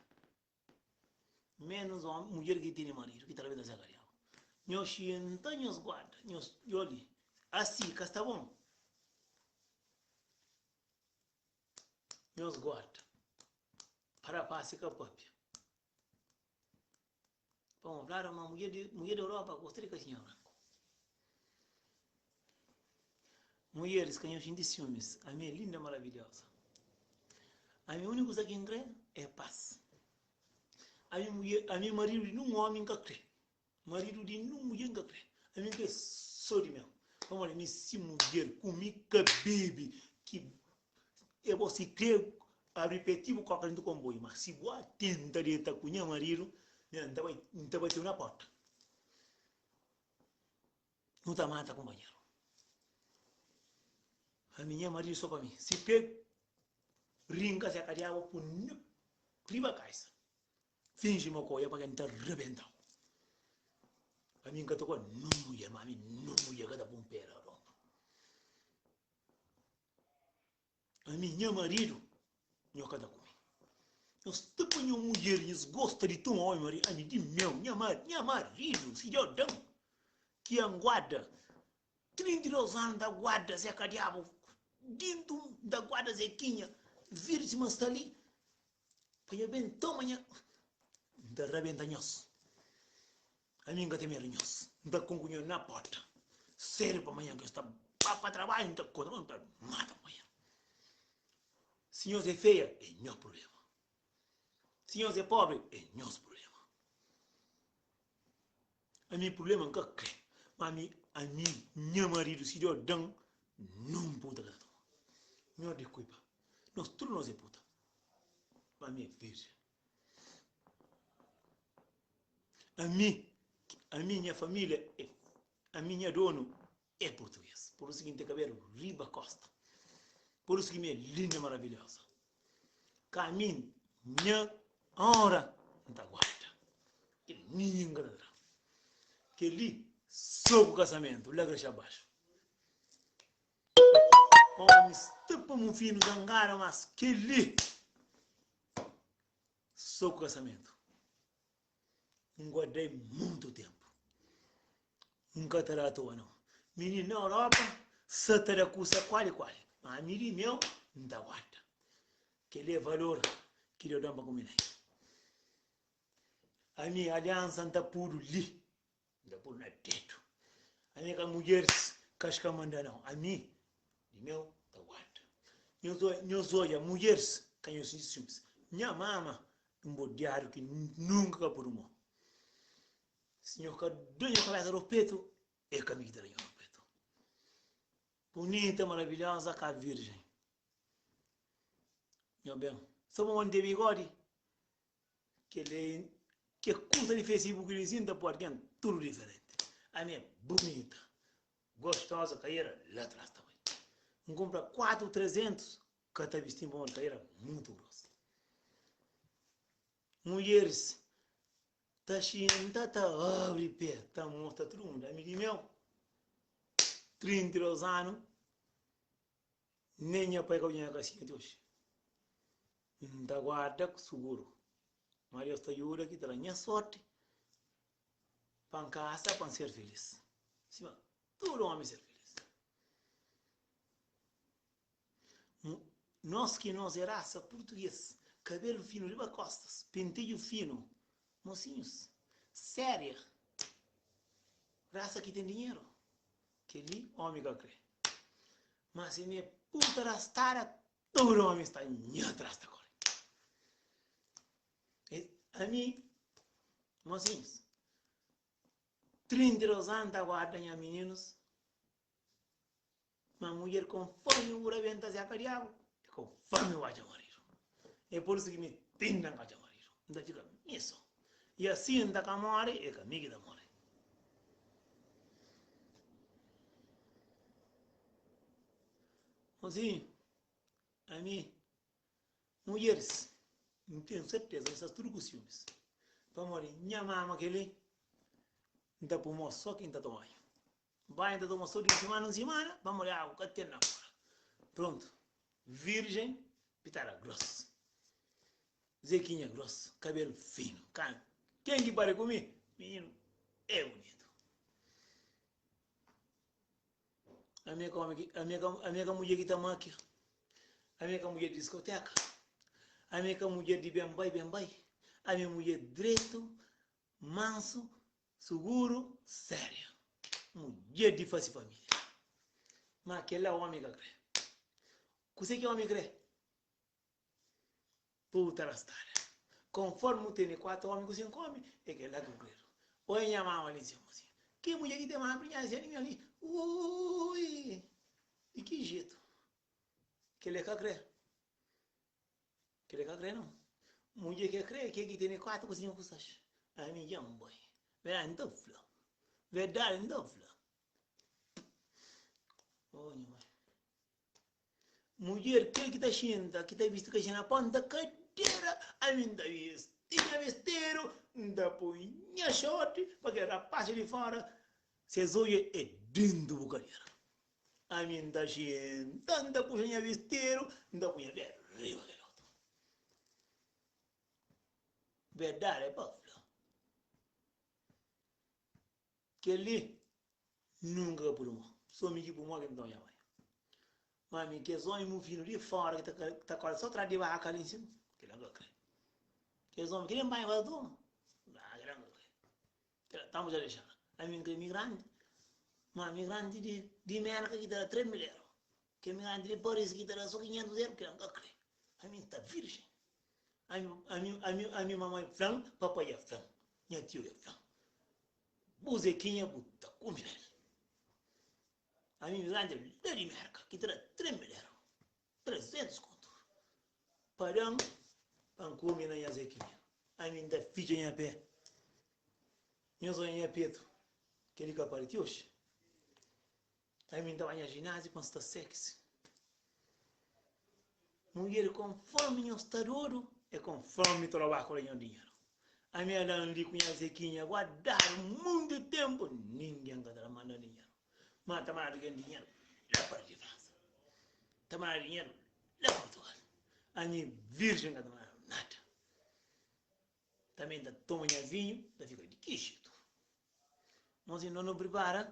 Menus omi, mudjer ki tene maridu ki ta rabenta se kadiabu. Nhos xinta, nhos guarda, nhos djobe. Asi ka sta bon. Nhos guarda pa rapasi ka papia. Pamodi fladu ma mudjer di mudjer di Europa gosta di kasinha branku. Mudjeris ka nhos xinti siumis. Ami é linda maravilhosa. Ami úniku kuza ki N kre é pas. Ami mudjer, ami maridu di nun omi N ka kre. Maridu di nun mudjer N ka kre. Ami N kre so di meu. Pamodi ami si mudjer ku mi ka bebe ki e bo si kre abri pe ti bu koka dentu konboiu, ma si bu atenta deta ku nha maridu, nha N ta bai, N ta bateu na porta. Nu ta mata kunpanheru. Ami nha maridu so pa mi. Si pe rinka se kadiaba pun riba kaisa. Finji ma ku oia pa ke N ta rebentau. Ami N ka ta kua nun mudjer, ma ami nun mudjer ka ta pun pe la ropa. Ami nha maridu nho ka ta kume. Nho sta pa nho mudjer nhos gosta di toma omi maridu. Ami di meu nha nha maridu si Deus dam ki N guarda 32 anu N ta guarda Zé ka diabu dintu N ta guarda Zequinha virgem ma sta li pa nho ben toma nha N ta rabenta nhos. Ami N ka ten medu nhos. N ta konku nho na porta. Sedu pa manhan ki nhos ta ba pa trabadju, N ta kontra nhos, N ta mata manhan. Si nhos é feia, é nhos prubléma. Si nhos é pobri, é nhos prubléma. Ami prubléma N ka kre. Ma ami, ami, nha maridu, si Deus da-m, nun puta ka ta toma. Nhos diskulpa. Nos tudu nos é puta. Ma ami é virjen. Ami, ami nha família é, ami nha donu é português. Por isso ki N ten kabelu riba kosta. Por isso ki mi é linda maravilhosa. Ka ami nha onra N ta guarda. Kel ninhun ka ta tra. Kel-li so ku kasamentu la grexa baxu. Omis sta pa mufinu zangadu mas kel-li so ku kasamentu. N guardai muntu tempu. N ka ta da atoa nau. Mininu na Europa sa ta da kusa kuali kuali. Ma ami di meu N ta guarda. Kel-li é valor ki Deus da-m pa kume na el. Ami aliansa N ta pudu li. N ta pudu na dedu. Ami ka mudjeris ka ska manda nau. Ami di meu N ta guarda. Nhos odja mudjeris ka nhos sinti siumis. Nha mama un bodiadu ki nunka ka pudu mo. Si nho ka da nho kabesa ropetu, é ka mi ki ta da nho ropetu. Bunita, maravilhosa ka virgem. Nho ben, so pa mante bigodi, kel ke kusa di Facebook li sin ta poi algen tudu diferenti. Ami é bunita, gostosa, kaera la tras ta bai. N kumpra 4 300 Ka ta bisti-m pamodi ka era mutu gros. Mudjeris ta xinta ta abri pé, ta mostra tudu mundu. Ami di meu. 32 anu, nen nha pai ka odja nha kasinha ti oji. N ta guarda ku suguru ma Deus ta djuda ki ta da nha sorti pa N kasa pa N ser filis sima tudu omi ser filis. Nos ki nos é rasa purtugês, kabelu finu riba kostas, pentedju finu, mosinhus, séria, rasa ki ten dinheru, kel-li omi ka kre. Ma si mi é puta rastada, tudu omi sta nha tras ta kore. Ami, mosinhus, 32 anu ta guarda nha mininus, Ma mudjer konformi bu rabenta zeka diabu, é konformi bu atxa maridu. É pur isu ki mi tinda N ka atxa maridu, N ta fika mi so. I asi N ta ka more, é ka mi ki ta more. Mozinhu, ami, mudjeris, N ten serteza ma sta tudu ku siumis. Pamodi nha mama kel-li, N ta pui mo so ki N ta toma banhu. Banhu ta toma so di un simana un simana, pamodi agu ka ten na fora. Prontu, virjen pitada gros, Zekinha gros, kabelu finu, ka ken ki pari ku mi, mininu é bunitu. Ami é ka omi ki, ami é ka, ami é ka mudjer ki ta makia, ami é ka mudjer di diskoteka, ami é ka mudjer di ben bai, ben bai, ami é mudjer dretu, mansu, Suguru, séria. Mudjer di fase família. Má kel-la ómi ka krê. Kuzê ki ómi krê? Povu ta rastada. Konfórmi bu tene kuatu ómi ku sinku ómi, é kel-la ki bu kredu. Oi nha mama li nsin mosinhu. Ki mudjer ki ten mama prinhadu si animal li? Ui! Di ki jetu? Kel-la ka krê. Kel-li ka krê nau. Mudjer ke krê ke ki tene 4 ku 5 ku 6. Ami dja N bai. Verdadi N ta fla. Verdadi N ta fla. Oh nha mai. Mudjer kel ki ta xinta, ki ta bisti kaxinha na ponta kadera, ami N ta bisti nha bistidu, N ta poi nha short pa kel rapaz di fora ses odju é dentu bu kadera. Ami N ta xinta, N ta puxa nha bistidu, N ta pui nha pé riba kel otu. Verdadi é pa fla. Kel-li nunka ka pudi mô. So mi ki pui mô ki N ta odja bai. Ma mi kes omi mufinu di fora ki ta kore so tras di baka li nsin, kel-la N ka kre. Kes omi ki nen banhu ka ta toma, kel-la N ka kre. Tanbu dja dexa. Ami N ka imigranti, ma imigranti di Merka ki ta da 3 mil eru, ki imigranti di Paris ki ta da so 500 eru, kila N ka kre. Ami N sta virjen. Ami, ami, ami, ami mamai fla-m, papai dja fla-m, nha tiu dja fla-m, bu Zekinha bu ta kume na mi. Ami imigranti la di Merka ki ta da 3 mil eru. 300 kontu pa da-m pa N kume na nha Zekinha. Ami N ta fitxa nha pé. Nhos odja nha petu, kel-li ka pari ti oxi. Ami N ta ba nha jináziu pa N sta sexy. Mudjer, konformi nhos sta dodu, é konformi trobaku da nhos dinheru. Ami ala-m li ku nha Zekinha guardadu monti ténpu, ningen ka ta da manda dinheru. Ma ta mandadu ken dinheru la pa di Fransa. Ta mandadu dinheru la Portugal. Ami virgem ka ta mandadu nada. Também ta toma nha vinho, ta fika di ki jetu? Nos inda no pripara.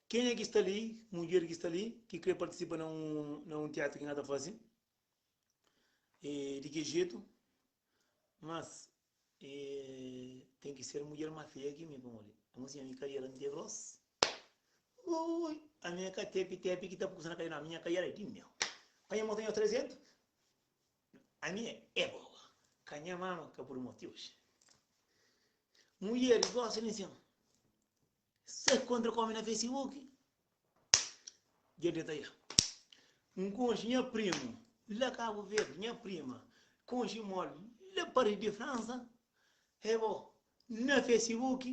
Kenha ki sta li, mudjer ki sta li, ki kre partisipa na un na un teatru ki N ka ta fase, e di ki jetu? Mas E ten ki ser mudjer ma feia ki mi pamodi Amo si ami kariera N te gros Ui ami é ka tepi tepi ki ta pusa na kariera Ami nha kariera é di meu Ka nha mostra nha 300 Ami é boba Ka nha mama ka pudi mostra ti oxi Mudjeris gosi li nsin Se kontra ku omi na Facebook Dja deta ya N konxe nha primu la Kabu Verdi Nha prima konxe mol la Paris di Fransa E bo na Facebook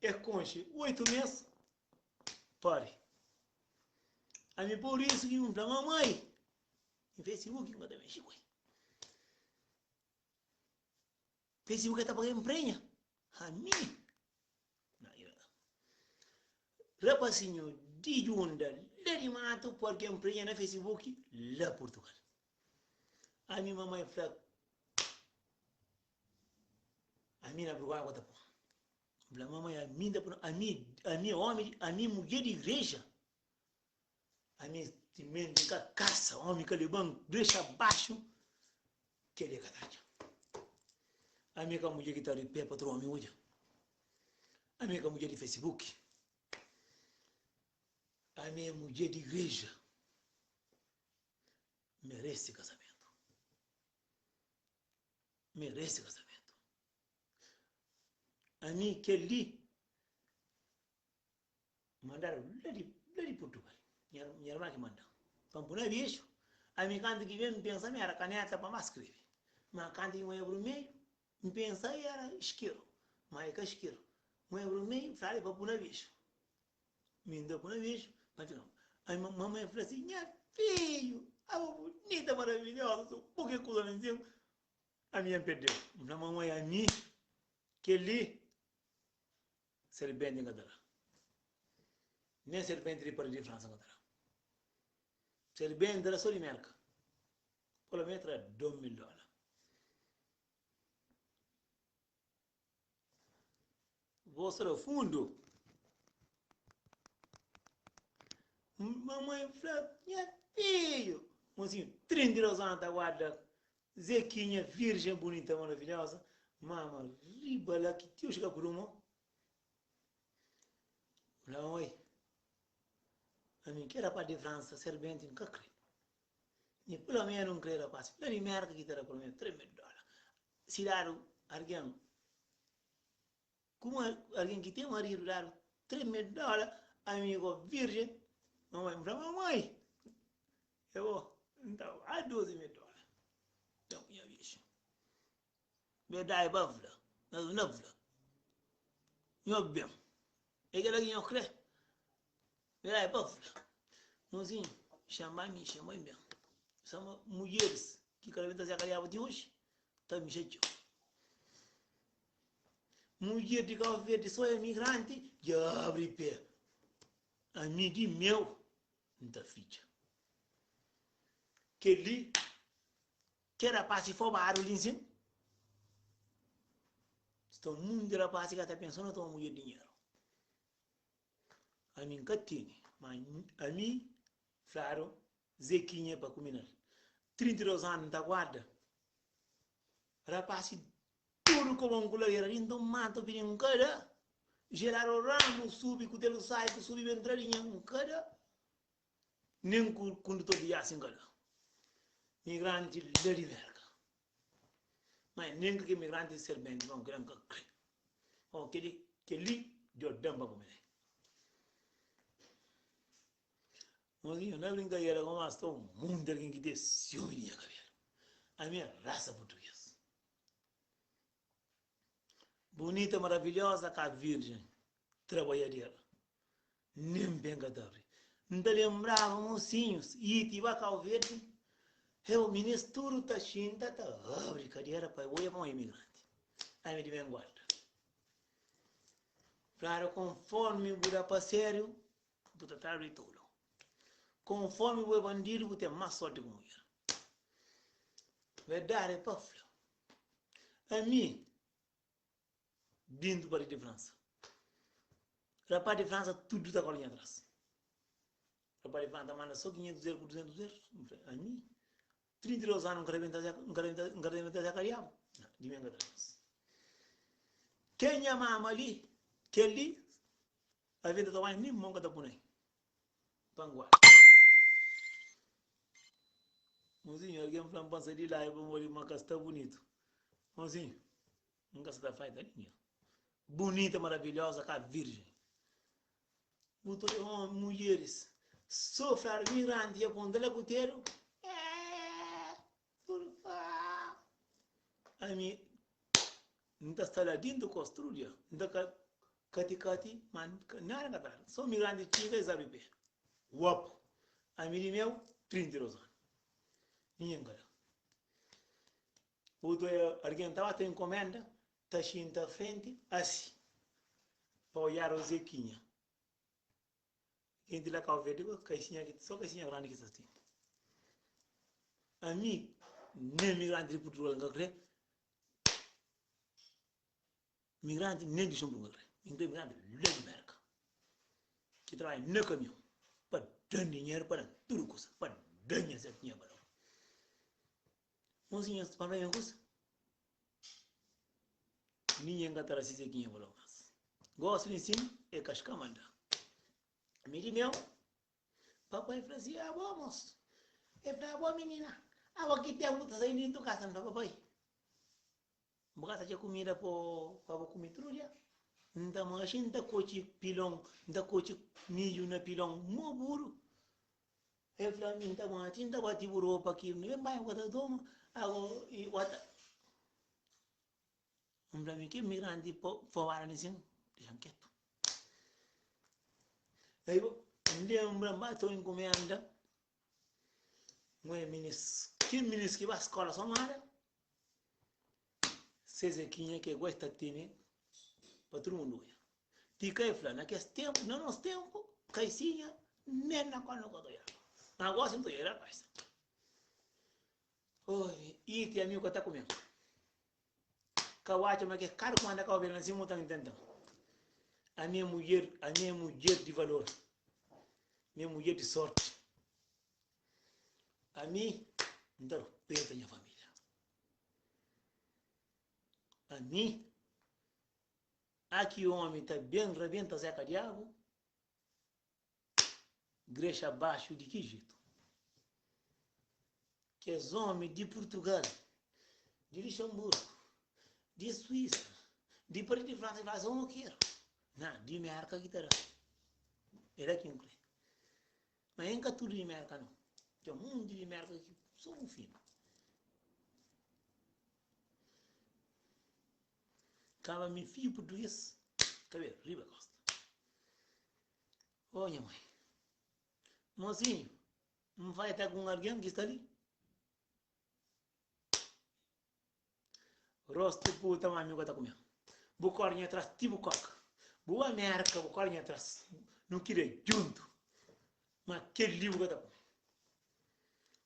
E konxe 8 mes pari Ami pur isu ki N fla mamai N Facebook N ka ta mexe ku el Facebook e ta paga inprenha Ami Rapasinhu. Di djunda la di matu ku algen prenha na Facebook la Portugal. Ami mamai fla ami na bruga agua ta pon. Fla mamai ami ta pon ami ami omi ami mudjer di igreja. Ami timenti nka kasa omi ka leban grexa baxu keli ka ta atxa. Ami ka mudjer ki ta ri pé pa tur omi odja. Ami ka mudjer di Facebook. Ami é mudjer di igreja. Merese kasamentu. Merese kasamentu. Ami kel li mandadu la di la di Portugal. Nha nha irma ki mandan. Pa N puna bexu. Ami kantu ki ben N pensa mi era kaneta pa N ba skrebe. Ma kantu ki N oja brumedju N pensa era iskeru. Ma e ka iskeru. N oja brumedju N fla ali pa puna bexu. Mi N ta puna bexu pa fika. Ami mamai fla si, nha fidju, abo bunita maravilhosa, so bo ke kuza na nsin. Ami N perdeu. N fla mamai ami kel-li Serbenti N ka ta da. Nen serbenti di Paris di Fransa N ka ta da. Serbenti ta da so di Merka. Polo menu ta da 2000 dola. Bo sta da fundu. Mamãe fla, nha fidju. Mozinho, 32 anu ta guarda Zequinha, virgem bonita, maravilhosa. Mama, riba la ki tio xika ku rumo. Fla, oi, ami ke rapaz di Fransa, serbenti, N ka kre. Mi pelo menu N kre rapaz la di Merka ki ta da pelo menu 3 mil dola. Si dadu argen, kuma argen ki ten maridu dadu 3 mil dola, ami go virgem, mamai, N fla, mamai, e bo, N ta ba 12 mil dola. Nton, nha bixu. Verdadi pa fla, nhos na fla, nho ben, é kela ki nho kre? Verdadi pa fla, mozinhu, xama mi, xama ben, sama mudjeris ki ka ta seka diabu ti oji, ta mixa txeu. Mudjer di Kau Verdi so emigranti dja abri pe, ami di meu N ta fitxa. Kel-li Ke rapasi fobadu li nsin? Sta munti rapasi ka ta pensa na toma mudjer dinheru. Ami nka tene, ma ami fladu Zequinha pa kume nel. 32 anu nta guarda. Rapasi tudu kobon ku ladera di nton mata pidi nka da. Gerardo Ramos subi kutelu sai ku subi ben tra dinha nka da. Nen ku kundutor di iasi N ka da. Migranti la di Merka. Ma nen ka ke migranti di serbenti pamodi kila N ka kre. Pamodi keli keli Dios da-m pa kume. Mozinho, na brinkadera ku mas sta un monti algen ki ten siumi di nha kabelu. Ami é rasa purtuges. Bunita, maravilhosa ka virgem, trabaiadera. Nen ben ka ta abri. N ta lenbraba mosinhus i ti ba Kau Verdi, eu minis tudu ta xinta ta abri kadera pa oia pa un imigranti. Ami di ben guarda. Fladu konformi bu da pa sériu, bu ta tradu di tolu. Konformi bu é bandidu, bu ten más sorti ku mudjer. Verdadi é pa fla. Ami Bintu pa di Fransa. Rapaz di Fransa tudu ta kola nha tras. Rapaz di Fransa ta manda so 500 euro ku 200 euro. N fla, ami 32 anu N ka rebenta N ka rebenta N ka rebenta Zé Kadiabu. Di mi N ka ta pensa. Ken nha mama li, kel li, aventa ta bai nin mon ka ta punai. Pa N guarda. Mozinho, algen fla-m pa N sai di la e pamodi ma ka sta bunitu. Mozinho. N ka sa ta faita ninguém. Bunita, maravilhosa, ka virgem. Bu ta odja homi, mulheres, so fladu migranti dja ponta la kutelu. Eeh, surfaa. Ami, N ta sta la dintu kos tudu dia. N ta ka kati kati, ma nada N ka ta da. So migranti txiga es abri pe. Guapu. Ami di meu, 32 anu. Ninguém ka da. Otu algen ta ba ta inkomenda, ta xinta frenti asi, pa odjadu Zequinha. Gente la Cabo Verde caixinha ki só caixinha grande ki ta ten. Ami nem migrante di Portugal nka kre, migrante nem di Luxemburgo nka kre. Mi nkre migrante la di Merka ki trabadja na kamion pa dan dinheru pa dan tudu kusa pa dan nha zé nha balon. Mosinhas pa fla nha kusa. Ninguém ka ta rasista ki nha balon mas. Gosi di nsina é kaska manda. Mi di meu Papai fla si, abo mos. El fla, abo minina, abo ki tempu ta sai dintu kasa? N fla, papai, bu ka ta txeu kumida po pa bu kume tudu dia? N ta manxi, N ta kotxi pilon, N ta kotxi midju na pilon mo buru. El fla, mi N ta manxi, N ta bati bu ropa ki N ben bai bu ka ta toma, abo i wata. N fla, mi ki imigranti pa fora di sin, dexa-m ketu. Aí N lembra ma ta enkumenda un minis, ki minis ki ba skola somada, se Zequinha ke gosta tene pa tudu mundu oja. Ti ka e fla, na kes tempu, na nos tempu, kaisinha nen na kol no ka ta oiaba. Ma gosi N ta oia rapaz. Oi, i ti amigu ka ta kume. Ka bu atxa ma kes karu ku manda kau bira na si mu ta ntenta. Ami é mudjer, ami é mudjer di valor. Mi é mudjer di sorti. Ami N ta rupeta nha família. Ami, aki omi ta ben rabenta Zeca Diabu. Grexa baxu di ki jetu? Kes omi di Purtugal, di Luxemburgu, di Suísa, di Paris, di Fransa, fla, Omo keru. Na, di Merka ki ta da. É la ki N kre. Ma N ka tudu di Merka nau. Ten munti di Merka ki so un finu. Kaba mi fiju purtuges, kabelu riba kosta. Oh nha mãe. Mozinho, N vai ta ku un algen ki sta li? Rostu puta ma mi ka ta kume. Bu kore nha tras ti bu koka. Bu ba Merka bu kore nha tras. Nu kria djuntu. Ma kel li bu ka ta kume.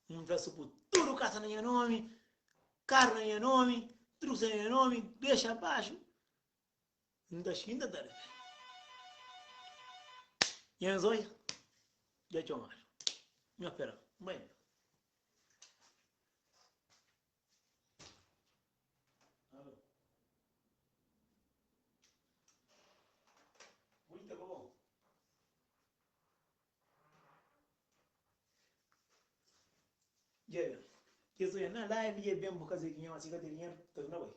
N fla su ku tudu kasa na nha nomi, karu na nha nomi, tudu kusa na nha nomi, dexa baxu. N ta xinta ta rebe. Nha nzoia dja txomadu. Nho pera-m. N bai nton. Alô. Muita bom. Dja ben. Kes oia na live dja ben bu kaze ki nho si ka ten dinheru ta torna bai.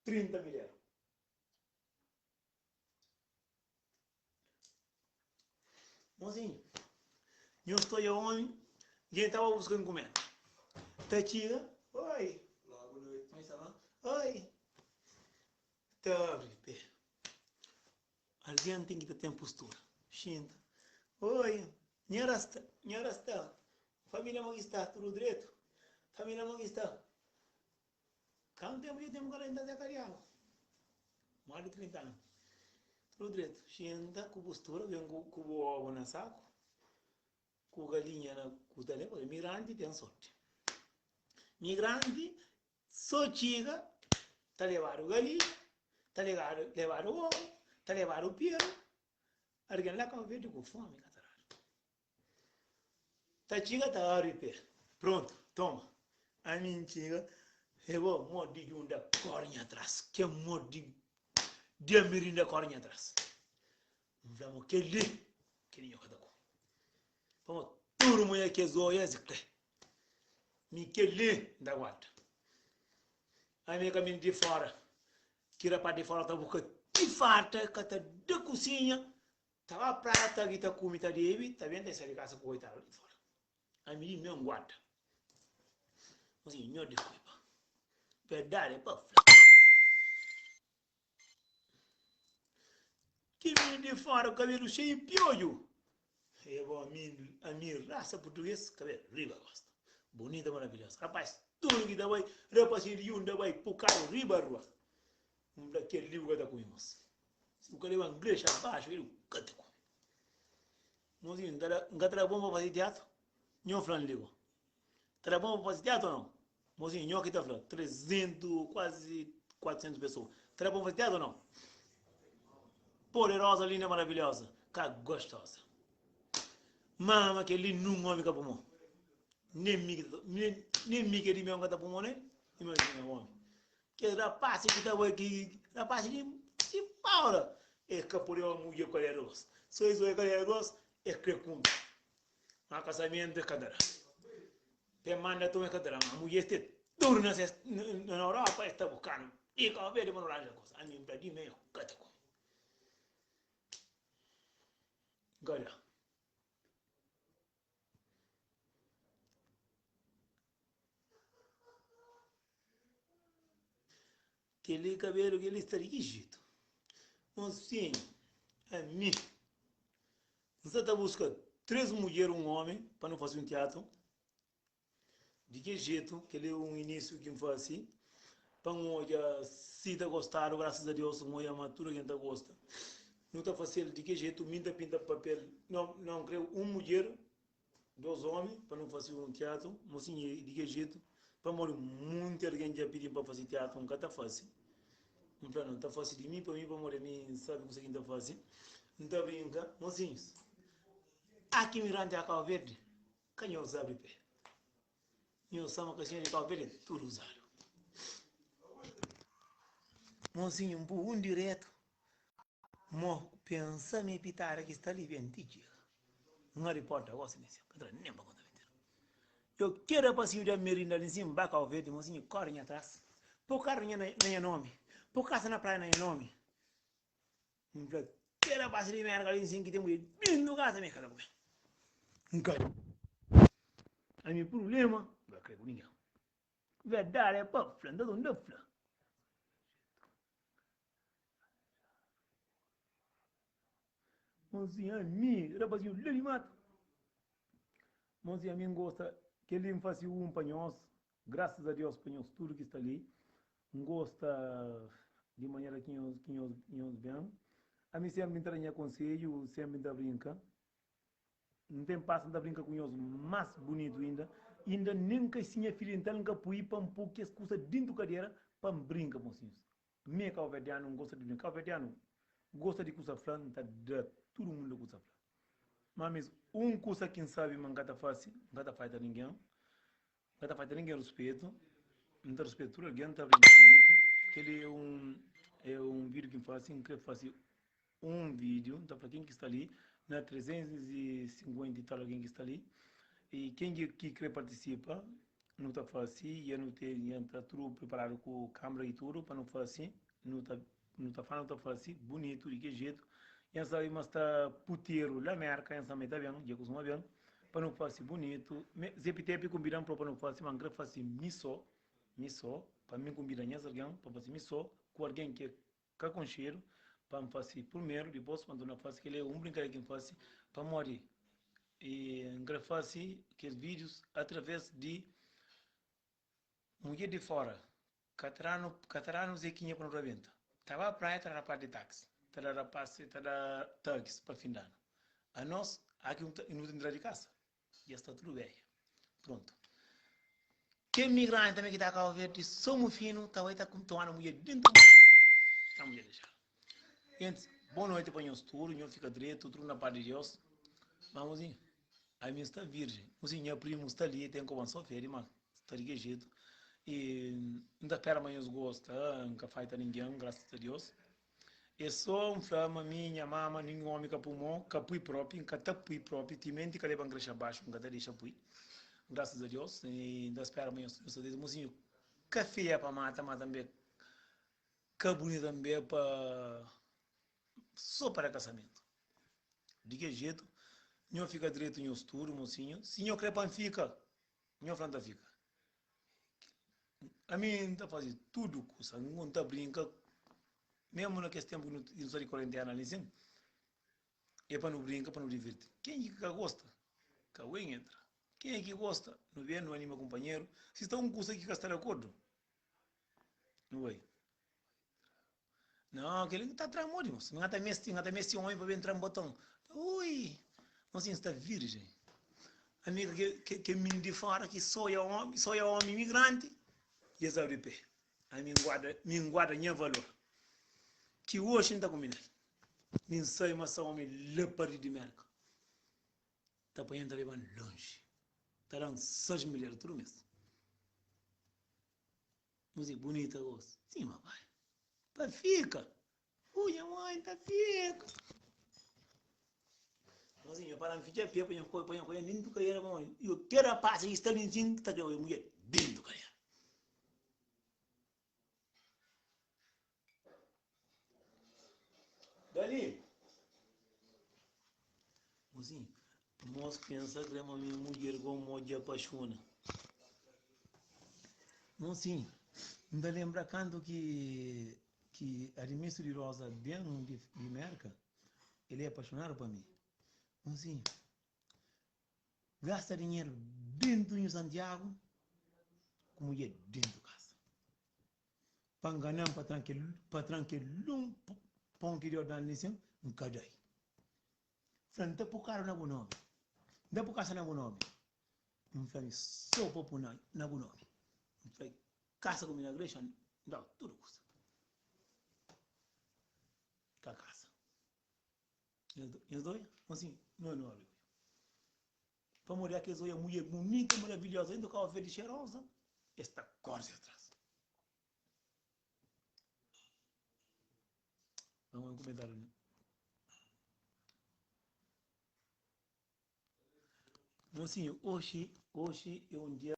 30 mil euro. Mozinho, nho sta oia omi, dja tava buska nkumenda. Ta txiga, oi. Olá, boa noite. Como está bom? Oi. Ta abri pé. Algen ten ki ta ten postura. Xinta. Oi, nha rasta, nha rasta. Família mo ki sta? Tudu dretu? Família mo ki sta? Kantu tempu dja ten ku 40 Zé Kadiabu? Más di 30 anu. Tudu dretu. Xinta ku postura, ben ku bu obu na saku, ku galinha na ku ta leba. Migranti ten sorti. Migranti so txiga ta lebadu galinha, ta lebadu obu, ta lebadu peru. Algen la Kabu Verdi ku fomi ka ta dadu. Ta txiga ta abri pé. Prontu, toma. Ami N txiga, e bo mo di djunda kori nha tras. Ke mo di di amirinda kori nha tras. N fla mo kel li, kel li nho ka ta kume. Pamo tudu munha kes oia es kre. Mi kel li N ta guarda. Ami e ka mini di fora. Ki rapaz di fora ta buka ti farta, ka ta da kusinha. Ta ba praia ta ki ta kumi ta debi ta ben ta sai di kasa ku koitadu di fora ami di meu n'guarda Mozinho nho diskulpa verdadi é pa fla ki mininu di fora ku kabelu xeiu piodju e bo ami ami rasa purtuges kabelu riba kosta bonita maravilhosa rapaz tudu ki ta bai rapasinhu di yunda bai pukadu riba rua N fla kel li bu ka ta kume mos. Si bu ka leba ngrexa baxu kel li bu ka ta kume. Mozinhu, N ta da, N ka ta da bon pa faze tiatu? Nho fla-m li go. Ta da bon pa faze tiatu o nau? Mozinhu, Nho ki ta fla, 300, kuazi 400 pesoa. Ta da bon faze tiatu o nau? Poderosa, linda, maravilhosa, ka gostosa. Mama, kel-li nun omi ka pumô. Nen mi ki ta, nen mi ki é di meu N ka ta pumô nen. Imajina omi. Kes rapasi ki ta bai ki rapasi di di fora es ka pode omi mudjer ku kadera gros. So es oja kadera gros es kre kume. Ma kasamentu es ka ta da. Pe manda toma es ka ta da. Ma mudjer es te tudu na ses na Europa es ta buskanu di Kau Verdi pa no ranja kusa. Ami N fla di me ka ta kume. N ka da. Kel-li kabelu kel-li sta di ki jetu? Mosinhu, ami N sta ta buska 3 mudjer un omi pa nu fase un tiatru. Di ki jetu? Kel-li é un inisiu ki N fase pa N odja si ta gostadu. Grasas a Deus N odja ma tudu algen ta gosta. Nu ta fase-l di ki jetu? Mi N ta pinta papel, no, no N kre un mudjer 2 omi pa nu fase un tiatru, mosinhu di ke jetu, pamodi munti algen dja pidi-m pa fase tiatru, N ka ta fase. N fla, no, N ta fase di mi pa mi, pamodi ami N sabe kusa ki N ta fase. N ta brinka, mosinhus, aki mirante a Kau Verdi, ka nhos abri pe. Nhos sama kaxinha di Kau Verdi é tudu uzadu. Mosinhu, N pui un diretu. Mo pensa ma e pitada ki sta li ben ti txiga. N abri porta gosi mi ka tra nen pa konta mintira. Yo ke rapasinhu di Amerina li nsin ba Kau Verdi mosinhu kori nha tras. Po karu nha na nha nomi, po kasa na praia na nha nomi. N fla ke rapasi di Merka li nsin ki ten mulher dintu kasa mi ka ta kume. N ka ami prublema N ka kre ku ningen. Verdadi é pa fla, N ta dunda fla. Mozinha ami, rapazinho la di matu. Mozinha ami ngosta, kel-li N fase un pa nhos, grasas a Deus pa nhos tudu ki sta li. N gosta di manera ki nhos ki nhos nhos ben. Ami senpri N ta da nha konsedju, senpri N ta brinka. N ten pasa N ta brinka ku nhos más bunitu inda. Inda nen ka si nha fidju entra-l N ka pui pa N pui kes kusa dintu kadera pa N brinka mosinhus. Mi é kauverdianu, N gosta di brinka. Kauverdianu gosta di kusa fla, N ta da tudu mundu kusa fla. Má mis, un kusa ki N sabe ma N ka ta fase, N ka ta faita ningen, N ka ta faita ningen ruspetu, N ta ruspeta tudu algen, N ta brinka bunitu. Kel-li é un é un vídiu ki N fase, N krê fase un vídiu, N ta fla ken ki sta li, na 350 i tal algen ki sta li, i ken ki krê partisipa, nu ta fase, i nu ten, i ta tudu priparadu ku kâmera i tudu pa nu fase, nu ta nu ta fla nu ta fase bunitu di ki jetu, i N sabe ma sta puteru la Merka, N sabe ma el ta ben, dja kustuma ben, pa nu fase bunitu, Zé Pitepi kunbida-m pa nu fase, ma N krê fase mi sô, mi sô, pa mi kunbida nhas algen pa fase mi sô, ku algen ki Ka konxedu pa N fase purmeru, dipôs pa N torna fase. Kel-li é un brinkadera ki N fase pamodi N kre fase kes vídius através di mudjer di fóra. Ka ta da-nu, ka ta da-nu zekinha pa nu rabenta. Ta ba praia ta da rapás di táxi, ta da rapás, ta da thugs pa finda-nu. Anos, aki nu ta entra di kasa. Dja sta tudu bedja. Prontu. Kel migranti tanbe ki ta Kau Verdi so mufinu ta bai ta toma mudjer dentu mar. Ta mudjer dexa. Gentis, bon noiti pa nhos tudu, nhos fika dretu, tudu na pas di Deus. Ma mozinhu, ami sta virjen. Mozinhu, nha primu sta li, ten koban so fedi, ma sta di ki jetu. I N ta spera ma nhos gosta, N ka faita ningen, grasas a Deus. É só N fla ma mi nha mama ninhun omi ka pui mo, ka pui propi, N ka ta pui propi, timenti ka leba N krexa baxu N ka ta dexa pui. Grasas a Deus e N ta spera ma nhos nhos ta dexa mosinhu ka feia pa mata ma tanbe ka bunita tanbe pa só para kasamentu. Di ke jetu nho fika dretu nhos tudu mosinhu, si nho kre pa N fika nho fla N ta fika. Ami N ta faze tudu kusa, N ta brinka, mésmu na kes ténpu ki nu sta di kuarentena li sin, é pa nu brinka, pa nu divirti. Ken ki ka gosta, ka wen entra. Ken ki gosta, nu ben, nu anima kunpanheru. Si sta un kusa ki ka sta di akordu, nu bai. Nau, kel-li ta tra modi, mos. N ka ta meste, N ka ta meste omi pa ben tra-m boton. Ui! Mosinhu sta virgem. Amiga ke ke mini di fora ki soia omi, soia omi imigranti, i es abri pe. Ami N guarda, mi N guarda nha valor. Ki oxi N ta kume nel. Mi N sai ma sa omi la pardi di Merka. Ta panha-m ta leba-m lonji. Ta da-m 6 mil eru tudu mes. Muzi bunita gosi. Sima pai. Pa fika. Ui, nha mãe ta fika. Mozinho, para me ficar pé, põe põe põe dentro do cadeira, bom. Eu quero a paz e está ali sim, tá que mulher dentro do cadeira. Dali. Mozinho, moço pensa que é uma minha mulher com moja apaixona. Mozinho, não tá lembra canto que Ki Admisto di Rosa ben di Merka, el é apaxonadu pa mi. Mozinhu, gasta dinheru dentu Nhu Santiagu ku mudjer dentu kasa. Pa ngana-m pa tra-m kel, pa tra-m kel un pon ki Deus da-m li sin, N ka da-i. Fla, N ta pu karu na bu nomi, N ta pu kasa na bu nomi. N fla, mi so pa pu na bu nomi. N fla, Kasa ku mi na grexa N dau tudu kusa. Ka kasa. Nhos doi? Mosinhu, no no abri odju. Pamodi a kes oia mulher bunita, maravilhosa, inda ka oferdi xerosa, es ta korri atras. Vamos um comentário ali. Mocinho, hoje, hoje é um dia.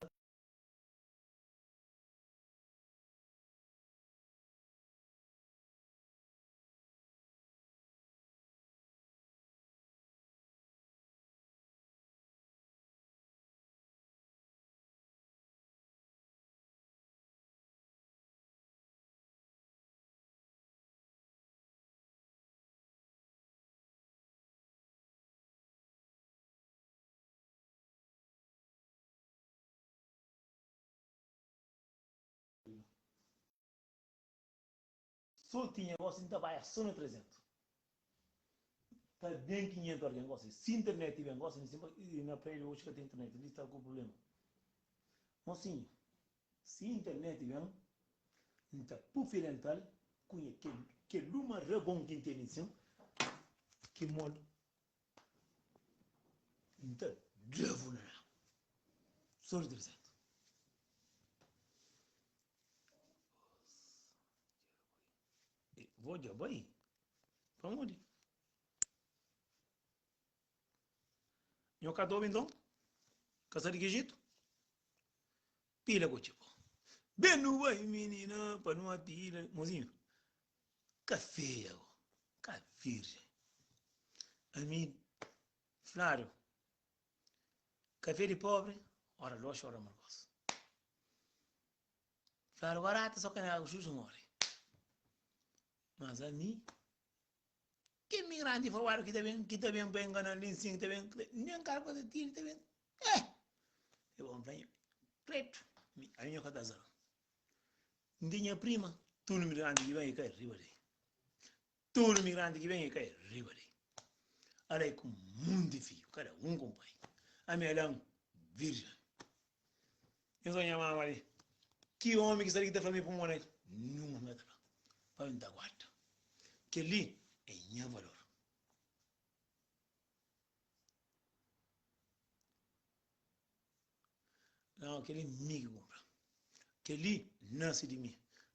So tinha gosi nta baia so na 300 ta ben 500 algen gosi si internet ben gosi na prédio oxi ka ten internet li sta ku problema mosinhu si internet ben nta pu fio dental kunha kel uma rabon ki ntene sin ki mol nta devu na so di 300. Vou dja bai? Pamodi? Nho ka ta obi nton? Ka sa di ki jetu? Pila ku txipa. Ben nu bai minina pa nu atira. Mozinhu, ka feia go, ka virgem. Ami fladu. Kafé di pobri, ora doxi ora margos. Fladu barata so ka na agu xuxu mori. Mas ami, ke migranti fawadu ki ta ben, ki ta ben pa enganan li nsin, ki ta ben, nen kal kusa tiri ta ben, eh! E bon fla nha, pretu, mi, ami nha ka ta zara. N ten nha prima, tudu migranti ki ben e kai riba del. Tudu migranti ki ben e kai riba di Ala e ku munti fidju, kada un ku un pai. Ami ala un virjen. Nhos oja nha mama li. Ki omi ki sta li ki ta fla mi pa N mora el? Nunka N ka ta fla. Pabia N ta guarda. Kel-li é nha valor. Nau, kel-li mi ki kunpra. Kel-li nase di mi.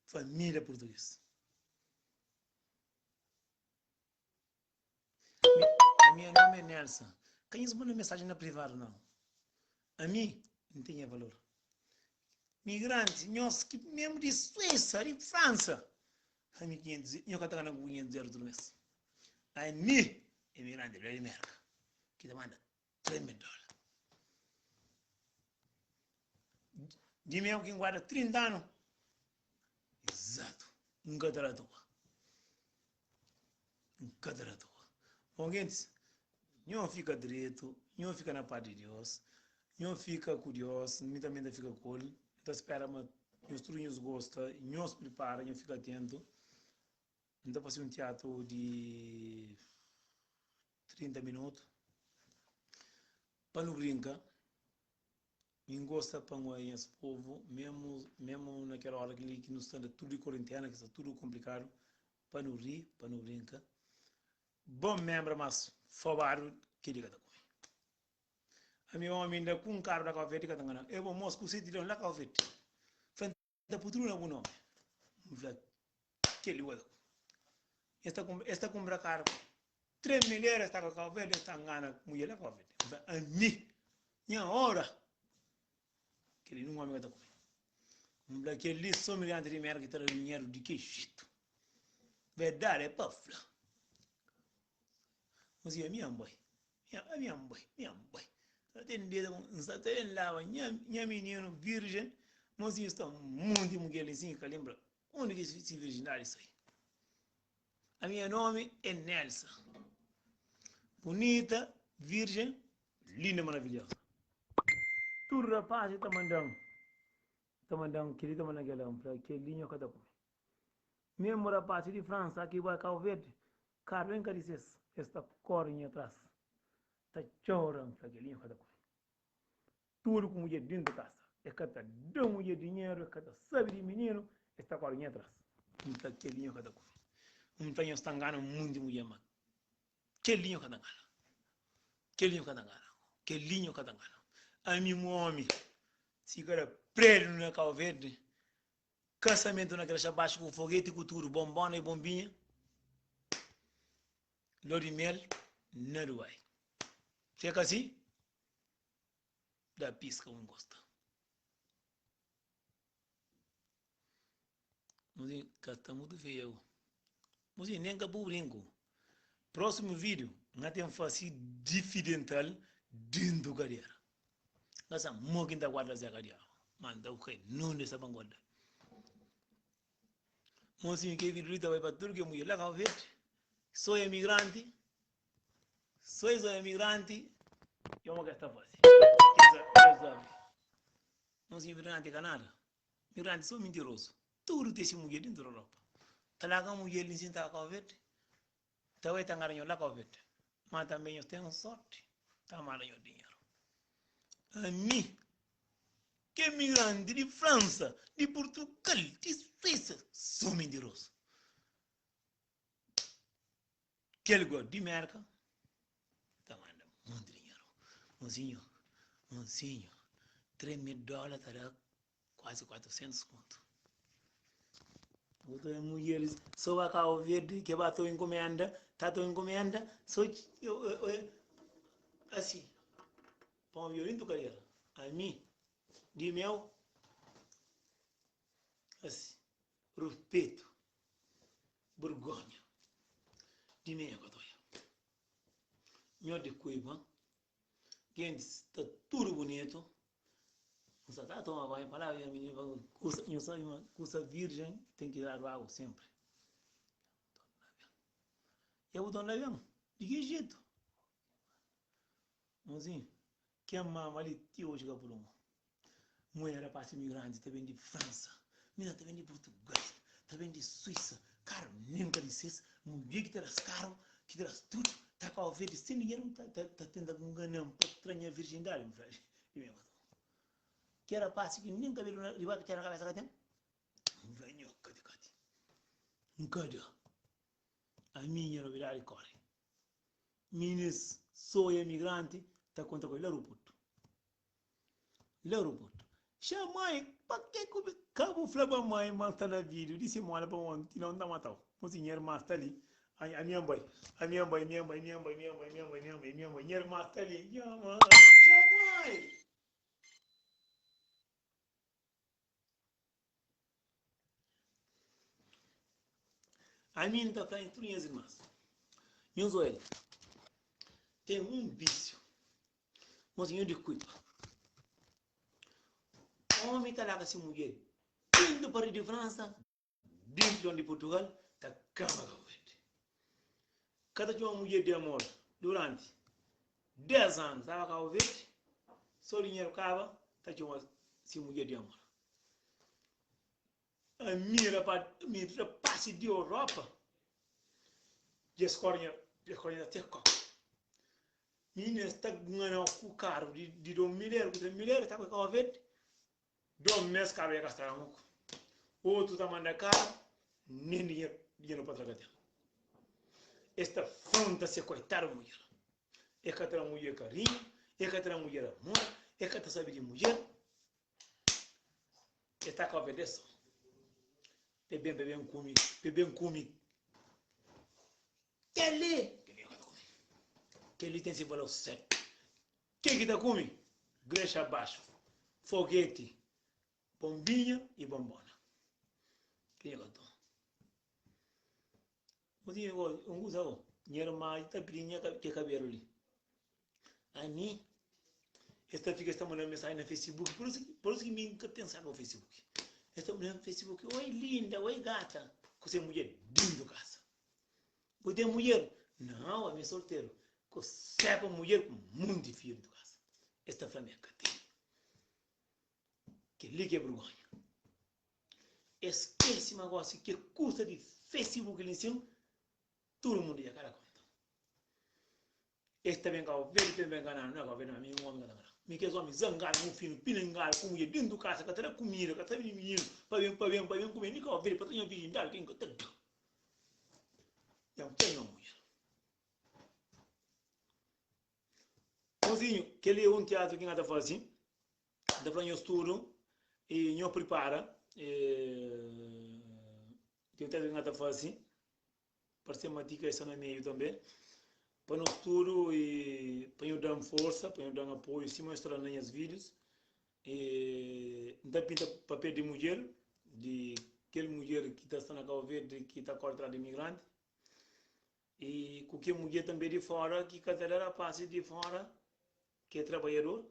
Família purtugês. Ami nome é Nelson. Ka nhos manda mensagem na privado não. Ami N ten nha valor. Migrantes, nhos ki mesmo di Suíça, di França. Ami 500, nho ka ta gana ku 500 euros tudo mês. Ami imigrante la di Merka ki ta manda 3 mil dólar. Di mesmo ki N guarda 30 anu. Exato. N ka ta da toa. N ka ta da toa. Bom, gentis, nho fika dretu, nho fika na paz di Dios, nho fika ku Dios, mi tanbe N ta fika ku el. N ta spera ma nhos tudu nhos gosta, nhos pripara, nho fika atentu. N ta fase un tiatru di 30 minutu. Pa nu brinka, mi N gosta pa N oia nhas povu, memu memu na kel ora li ki nu sta na tudu di korentena, ki sta tudu konplikadu, pa nu ri, pa nu brinka. Bon menbra mas fobadu kel-li ka ta kume. Ami omi inda ku un karu la Kau Verdi ka ta ngana-m. E bo mos ku seti leon la Kau Verdi. Fla N ta pui tudu na bu nomi. N fla kel-li bu ka ta kume. Es ta kunpra, es ta kunpra karu 3 milher es ta ka Kau Verdi, es ta ngana mudjer la Kau Verdi. N fla ami nha ora kel-li nun omi ka ta kume. N fla kel-li so migranti di Merka ki ta da dinheru di ki jetu. Verdadi é pa fla. N siga mi N bai. Ami N bai, mi N bai. N ten deta ku N sta ta ben laba nha nha mininu virjen, mosinhu sta monti mudjer li sin ka lenbra undi ki si virjindadi sai. Ami nha nomi é Nelsa, bunita, virjen, linda, maravilhosa. Tudu rapazis ta mandan, ta mandan keli ta mandan kela, N fla keli nho ka ta kume. Mesmu rapazis di Fransa ki bai Kau Verdi Karu ben ka di ses, es ta kori nha tras, ta txora, N fla kel-li nho ka ta kume. Tudu ku mudjer dintu kasa, e ka ta da mudjer dinheru, e ka ta sabe di mininu, es ta kori nha tras. N fla kel-li nho ka ta kume. N fla nhos ta ngana munti mudjer, ma kel-li nho ka ta ngana. Kel-li nho ka ta ngana. Kel-li nho ka ta ngana. Ami mu omi, si ka da prédiu na Kau Verdi, Kasamentu na kel xabaxu ku fogeti ku tudu, bonbona i bonbinha, lua di mel na Dubai. Si é ka si, da piska bu ngosta. Mozinho, ka sta mutu feia go. Mozinho, nem ka bu brinku. Próximo vídeo, nha ten fasi difidental dentu kadera. Nga sa mo ki nta guarda zeka diabu. Ma nta kai nunde sa pa guarda. Mozinho, ke vídeo li ta bai pa tudu ke mulher la Cabo Verde. Sou emigranti, sou sou emigranti, e uma que sta fasi. Esa, esa. Mozinho, imigranti ka nada. Migranti so mintirosu. Tudu ten si mudjer dintu di ropa. Ta larga mudjer li nsin ta Kau Verdi. Ta bai ta ngara nho la Kau Verdi. Ma tanbe nhos ten sorti ta manda nho dinheru. Ami ke migranti di Fransa, di Purtugal, di Suisa, so mintirosu. Kel go di Merka ta manda monti dinheru. Monsinhu, monsinhu, 3 mil dola ta da kuazi 400 kontu. Bu ta mudjeris so ba Cabo Verde ke ba to enkomenda, ta to enkomenda, so asi, pon violintu kadera. Ami, di meu, asi, ruspetu. Burgonha di mi nha ka ta oia. Nho di kuiba, gentis sta tudu bunitu, N sa ta toma banhu pa la nha mininu pa kusa, nho sabi ma kusa virjen ten ki dadu agu senpri. Ya bu torna ben? Di ki jetu? Mozinhu, ken mama li ti oji ka puruma. Mui rapaz imigranti ta ben di Fransa, mina ta ben di Purtugal, ta ben di Suísa, karu nen ka di ses, mudjer ki ta da-s karu, ki ta da-s tudu, ta Kau Verdi sen dinheru ta ta tenta ngana-m pa tra nha virjindadi, N fla, di mi Ke rapaz ki nen kabelu na riba txá na kabesa ka ten, N fla, nho kati kati, N ka da, ami nha nobidadi kore. Minis so imigranti ta kontra ku el la aeroportu. La aeroportu. Xa mãe, pa ke ku ka bu fla ba mãe ma sta na video di simola pa onti não ta matau. Mo si nha irmã sta li. Ai, ami N bai. Ami N bai, mi N bai, mi N bai, mi N bai, mi N bai, mi N bai, mi N bai. Nha irmã sta li. Nha mãe, xa mãe. Ami N ta fla nha tudu nhas irmãs, nhos oel ten un vísiu, mos nho di kuipa. Omi ta larga si mudjer dintu Paris di Fransa, dintu di Purtugal, ta kaba Kabu Verdi. Ka ta txoma mudjer di amor duranti 10 anu, staba Kabu Verdi, so dinheru kaba, ta txoma si mudjer di amor. Ami rapaz, mi rapaz di Europa, dja es kore nha, dja es kore nha te koku. Minina sta ngana ku karu di do mileru ku 3 mileru ta kaba verde. Do mes karu ya ka straga moku. Otu ta manda karu nen dinheru pa tra ka ten. Es ta fronta se koitadu mudjer. E ka ta da mudjer karinhu, e ka ta da mudjer amor, e ka ta sabe di mudjer. E ta ka obedese. Pe ben, pe ben kume, pe ben kume. Kel-li, kel-li ka ta kume. Kel-li ten se valor sértu. Ken ki ta kume? Grexa baxu, fogeti, bonbinha i bonbona. Ken ki ka toma? Mozinho, un kuza bo, nha irma ta pidi nha ke kabelu li. Ami, es ta fika es ta manda mensajen na Facebook, por isu por isu ki mi N ka ten saku Facebook. Es ta manda na Facebook, oi linda, oi gata, ku se mudjer dintu kasa. Bu ten mudjer? Nau, ami é solteru. Ku sepa mudjer ku munti fidju dintu kasa. Es ta fla mi, ka tene. Kel-li ki é burgonha. Es skese ma gosi ke kusa di Facebook li nsin, tudu mundu dja ka da konta. Es ta ben Cabo Verde, ta ben ngana-nu na Cabo Verde, ma mi un omi ka ta ngana-nu. Mi kes omi zangadu, mufinu, pilingadu, ku mudjer dentu kasa, ka ta da kumida, ka ta da mininu pa ben, pa ben, pa ben kume. Mi Cabo Verde, pa ta nha virjindadi, ken ka ta da. Dja N fla nha mudjer. Mozinhu, kel-li é un tiatru ki N ka ta fase. N ta fla nhos tudu y nho pripara. Kel tiatru ki N ka ta fase. Parse ma ti ka sta na meiu tanbe. Pa nos tudu y pa nho da-m forsa, pa nho da-m apoiu sima nho sta da na nhas vídius. Y N ta pinta papel di mudjer, di kel mudjer ki ta sta na Kau Verdi ki ta kóre tras di imigranti. Y ku kel mudjer tanbe di fóra ki ka ta da rapasis di fóra ki é trabadjador,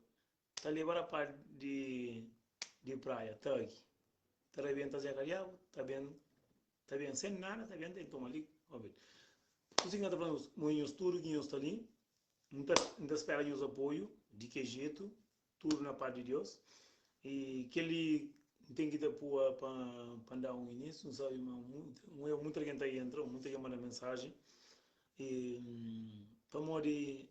ta leba rapaz di di praia, tagi, ta rabenta Zeka Diabu, ta ben Ta ben sen nada, ta ben ta toma li obi. Kusi ki N ta fla nhos, mo nhos tudu ki nhos sta li, N ta N ta spera nhos apoiu di ke jetu, tudu na pas di Deus. I kel li N ten ki ta pua pa pa N da un inisiu, N sabi ma muitu algen ta entra, muitu algen manda mensajen, i pamodi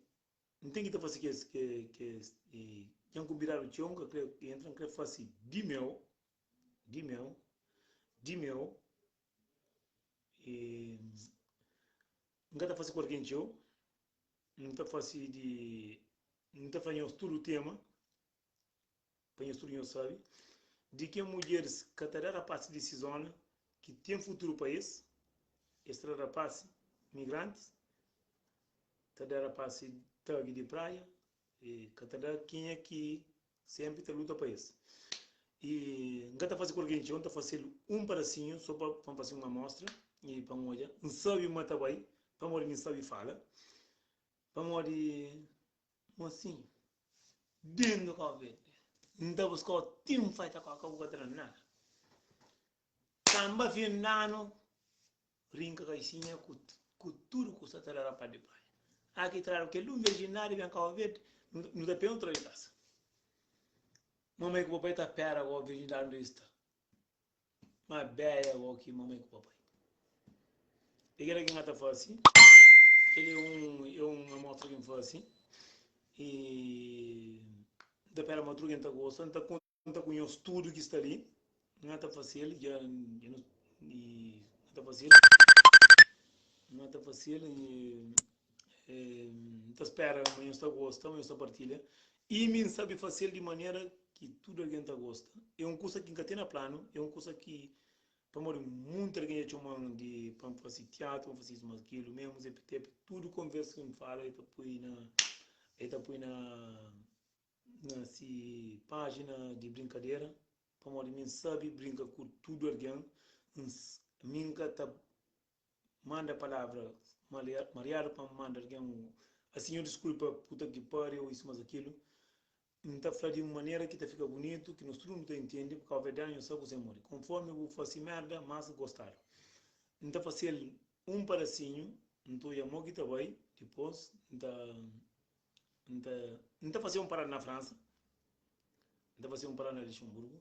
N ten ki ta fasi kes ke kes i dja N kunbidadu txeu, N ka kre entra, N kre fasi di meu. Di meu, di meu E N ka ta fase ku algen txeu N ta fase di N ta fla nhos tudu tema Pa nhos tudu nhos sabe Di ke mudjeris ka ta da rapasi di si zona Ki ten futuru pa es Es ta da rapasi migrantis Ta da rapasi tagi di praia E ka ta da kenha ki Senpri ta luta pa es. I N ka ta fase ku algen txeu, N ta fase-l un padasinhu so pa pa N fase un amostra i pa N odja. N sabe ma ta bai, pamodi mi N sabe fala. Pamodi mosinhu, dentu Kau Verdi, N ta buska-u ti N fai ta koka, bu ka ta da-m nada. Kanba fin d'anu. Rinka kaixinha ku ku tudu kusa ta da rapaz di praia. Aki tradu kel un virjindadi ben Kau Verdi, nu ta pensa tra di kasa. Mamai ku papai ta pera go virjindadi undi sta. Ma beia go ki mamai ku papai. E kila ki N ta fasi, kel é un é un amostra ki N fasi i N ta pera ma tudu ken ta gosta, N ta N ta ku nhos tudu ki sta li, N ta fase-l dja dja nu i N ta fase-l N ta fase-l i N ta spera ma nhos ta gosta, ma nhos ta partilha i mi N sabe fase-l di manera ki tudu algen ta gosta. É un kusa ki N ka ten na planu, é un kusa ki pamodi munti algen dja txoma-m di pa N fase tiatru, pa N fase isu mas kilu, mésmu Zé Pitepe, tudu konversa ki N fala el ta poi na el ta poi na. Na si pájina di brinkadera, pamodi mi N sabe brinka ku tudu algen, N mi N ka ta manda palavra mariadu pa N manda algen asi nho diskulpa puta ki pari ô isu mas akilu, N ta fla di un manera ki ta fika bunitu, ki nos tudu nu ta intende, pur kauza di nho sabe kuzê modi, konformi bu fase merda mas gostadu. N ta fase-l un padasinhu, N ta odja mo ki ta bai, dipôs N ta. N ta N ta fase un parada na Fransa, N ta fase un parada na Luxemburgu.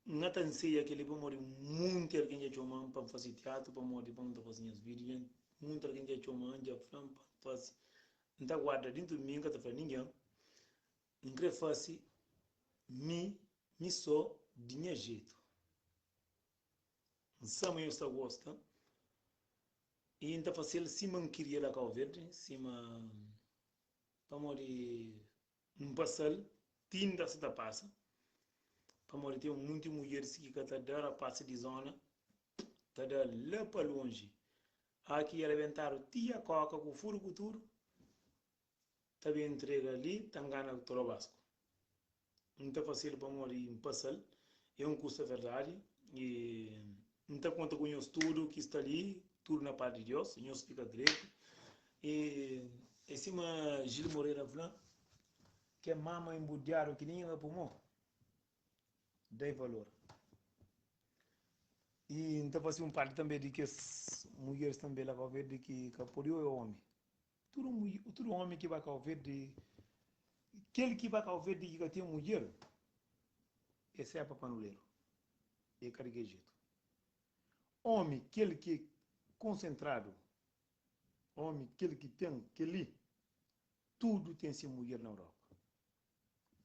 N ka ta nseia kel-li pamodi munti algen dja txoma-m pa N fase tiatru, pamodi pa N ta fase nhas vídiu. Munti algen dja txoma-m, dja fla-m pa N fase. N ta guarda dintu di mi, N ka ta fla ningen. N kre fase mi, mi so, di nha jetu. N sa ma nhos ta gosta i N ta fase-l sima N kiria la Kau Verdi, sima pamodi N pasa-l ti inda sa ta pasa, pamodi ten munti mudjeris ki ka ta da rapasi di zona, ta da la pa lonji. Aki el abentadu ti a koka ku furu ku tudu, ta ben ntrega li ta ngana tolobasku. N ta fase-l pamodi N pasa-l, é un kusa verdadi i N ta konta ku nhos tudu ki sta li, tudu na pas di Deus, nhos fika dretu. I é sima Gil Moreira fla, Ken mama inbudiadu ki ningen ka pui mo, dai valor. I N ta fase un parti tanbe di kes mudjeris tanbe la Kau Verdi ki ka pode oia omi. Tudu tudu omi ki ba Kau Verdi, kel ki ba Kau Verdi ki ka ten mudjer, e sepa panuleru, e ka di kel jetu. Omi kel ki é konsentradu, omi kel ki ten kel-li, tudu ten se mudjer na Europa.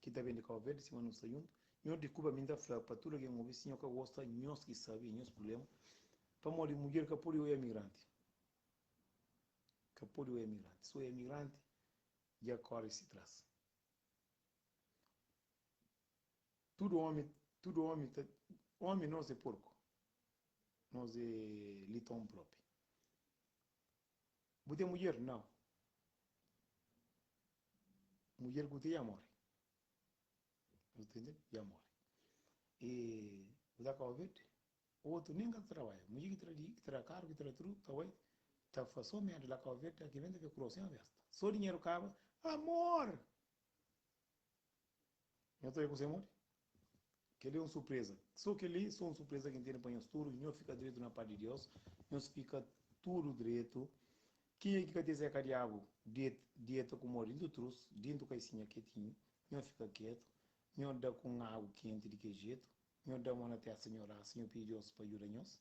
Ki ta ben di Kau Verdi, sima nu sta djuntu. Nho dikuba mi, N ta fla pa tudu algen obi, si nho ka gosta, nhos ki sabe, é nhos prubléma, pamodi mudjer ka pode oia migranti. Ka pode oia migranti. Si oia migranti, dja kore si tras. Tudu omi, tudu omi ta, omi nos é porku. Nos é liton propi. Bu ten mudjer? Nau. Mudjer ku ten dja more. Bu ta intende? Dja more. E bu ta kaba verde? Otu nen ka ta trabadja. Mudjer ki tra di, ki tra karu, ki tra tudu, ta bai ta faz so merda la Kau Verde, ki ben ta fika kurau sen besta. So dinheru kaba, amor! Nho ta oja kuzê modi? Kel-li é un surpreza. So kel-li, so un surpreza ki N tene pa nhos tudu. Nho fika dretu na pas di Deus. Nhos fika tudu dretu. Kenha ki ka ten zeka diabu, deta ku modi dintu trus, dintu kaisinha ketinhu. Nho fika ketu. Nho da ku un agu kenti di kel jetu. Nho da mo na testa nho rasa nho pidi Deus pa djuda nhos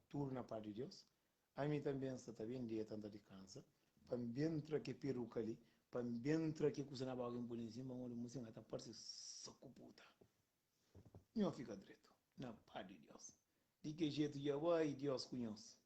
tudu na pas di Deus ami tanbe N sta ta ben deta N ta dikansa pa N ben tra ke peruka li pa N ben tra ke kusa na boka ki N pui li nsima pamodi musin ka ta parse so ku puta nho fika dretu na pas di Deus di ke jetu dja bai Deus ku nhos.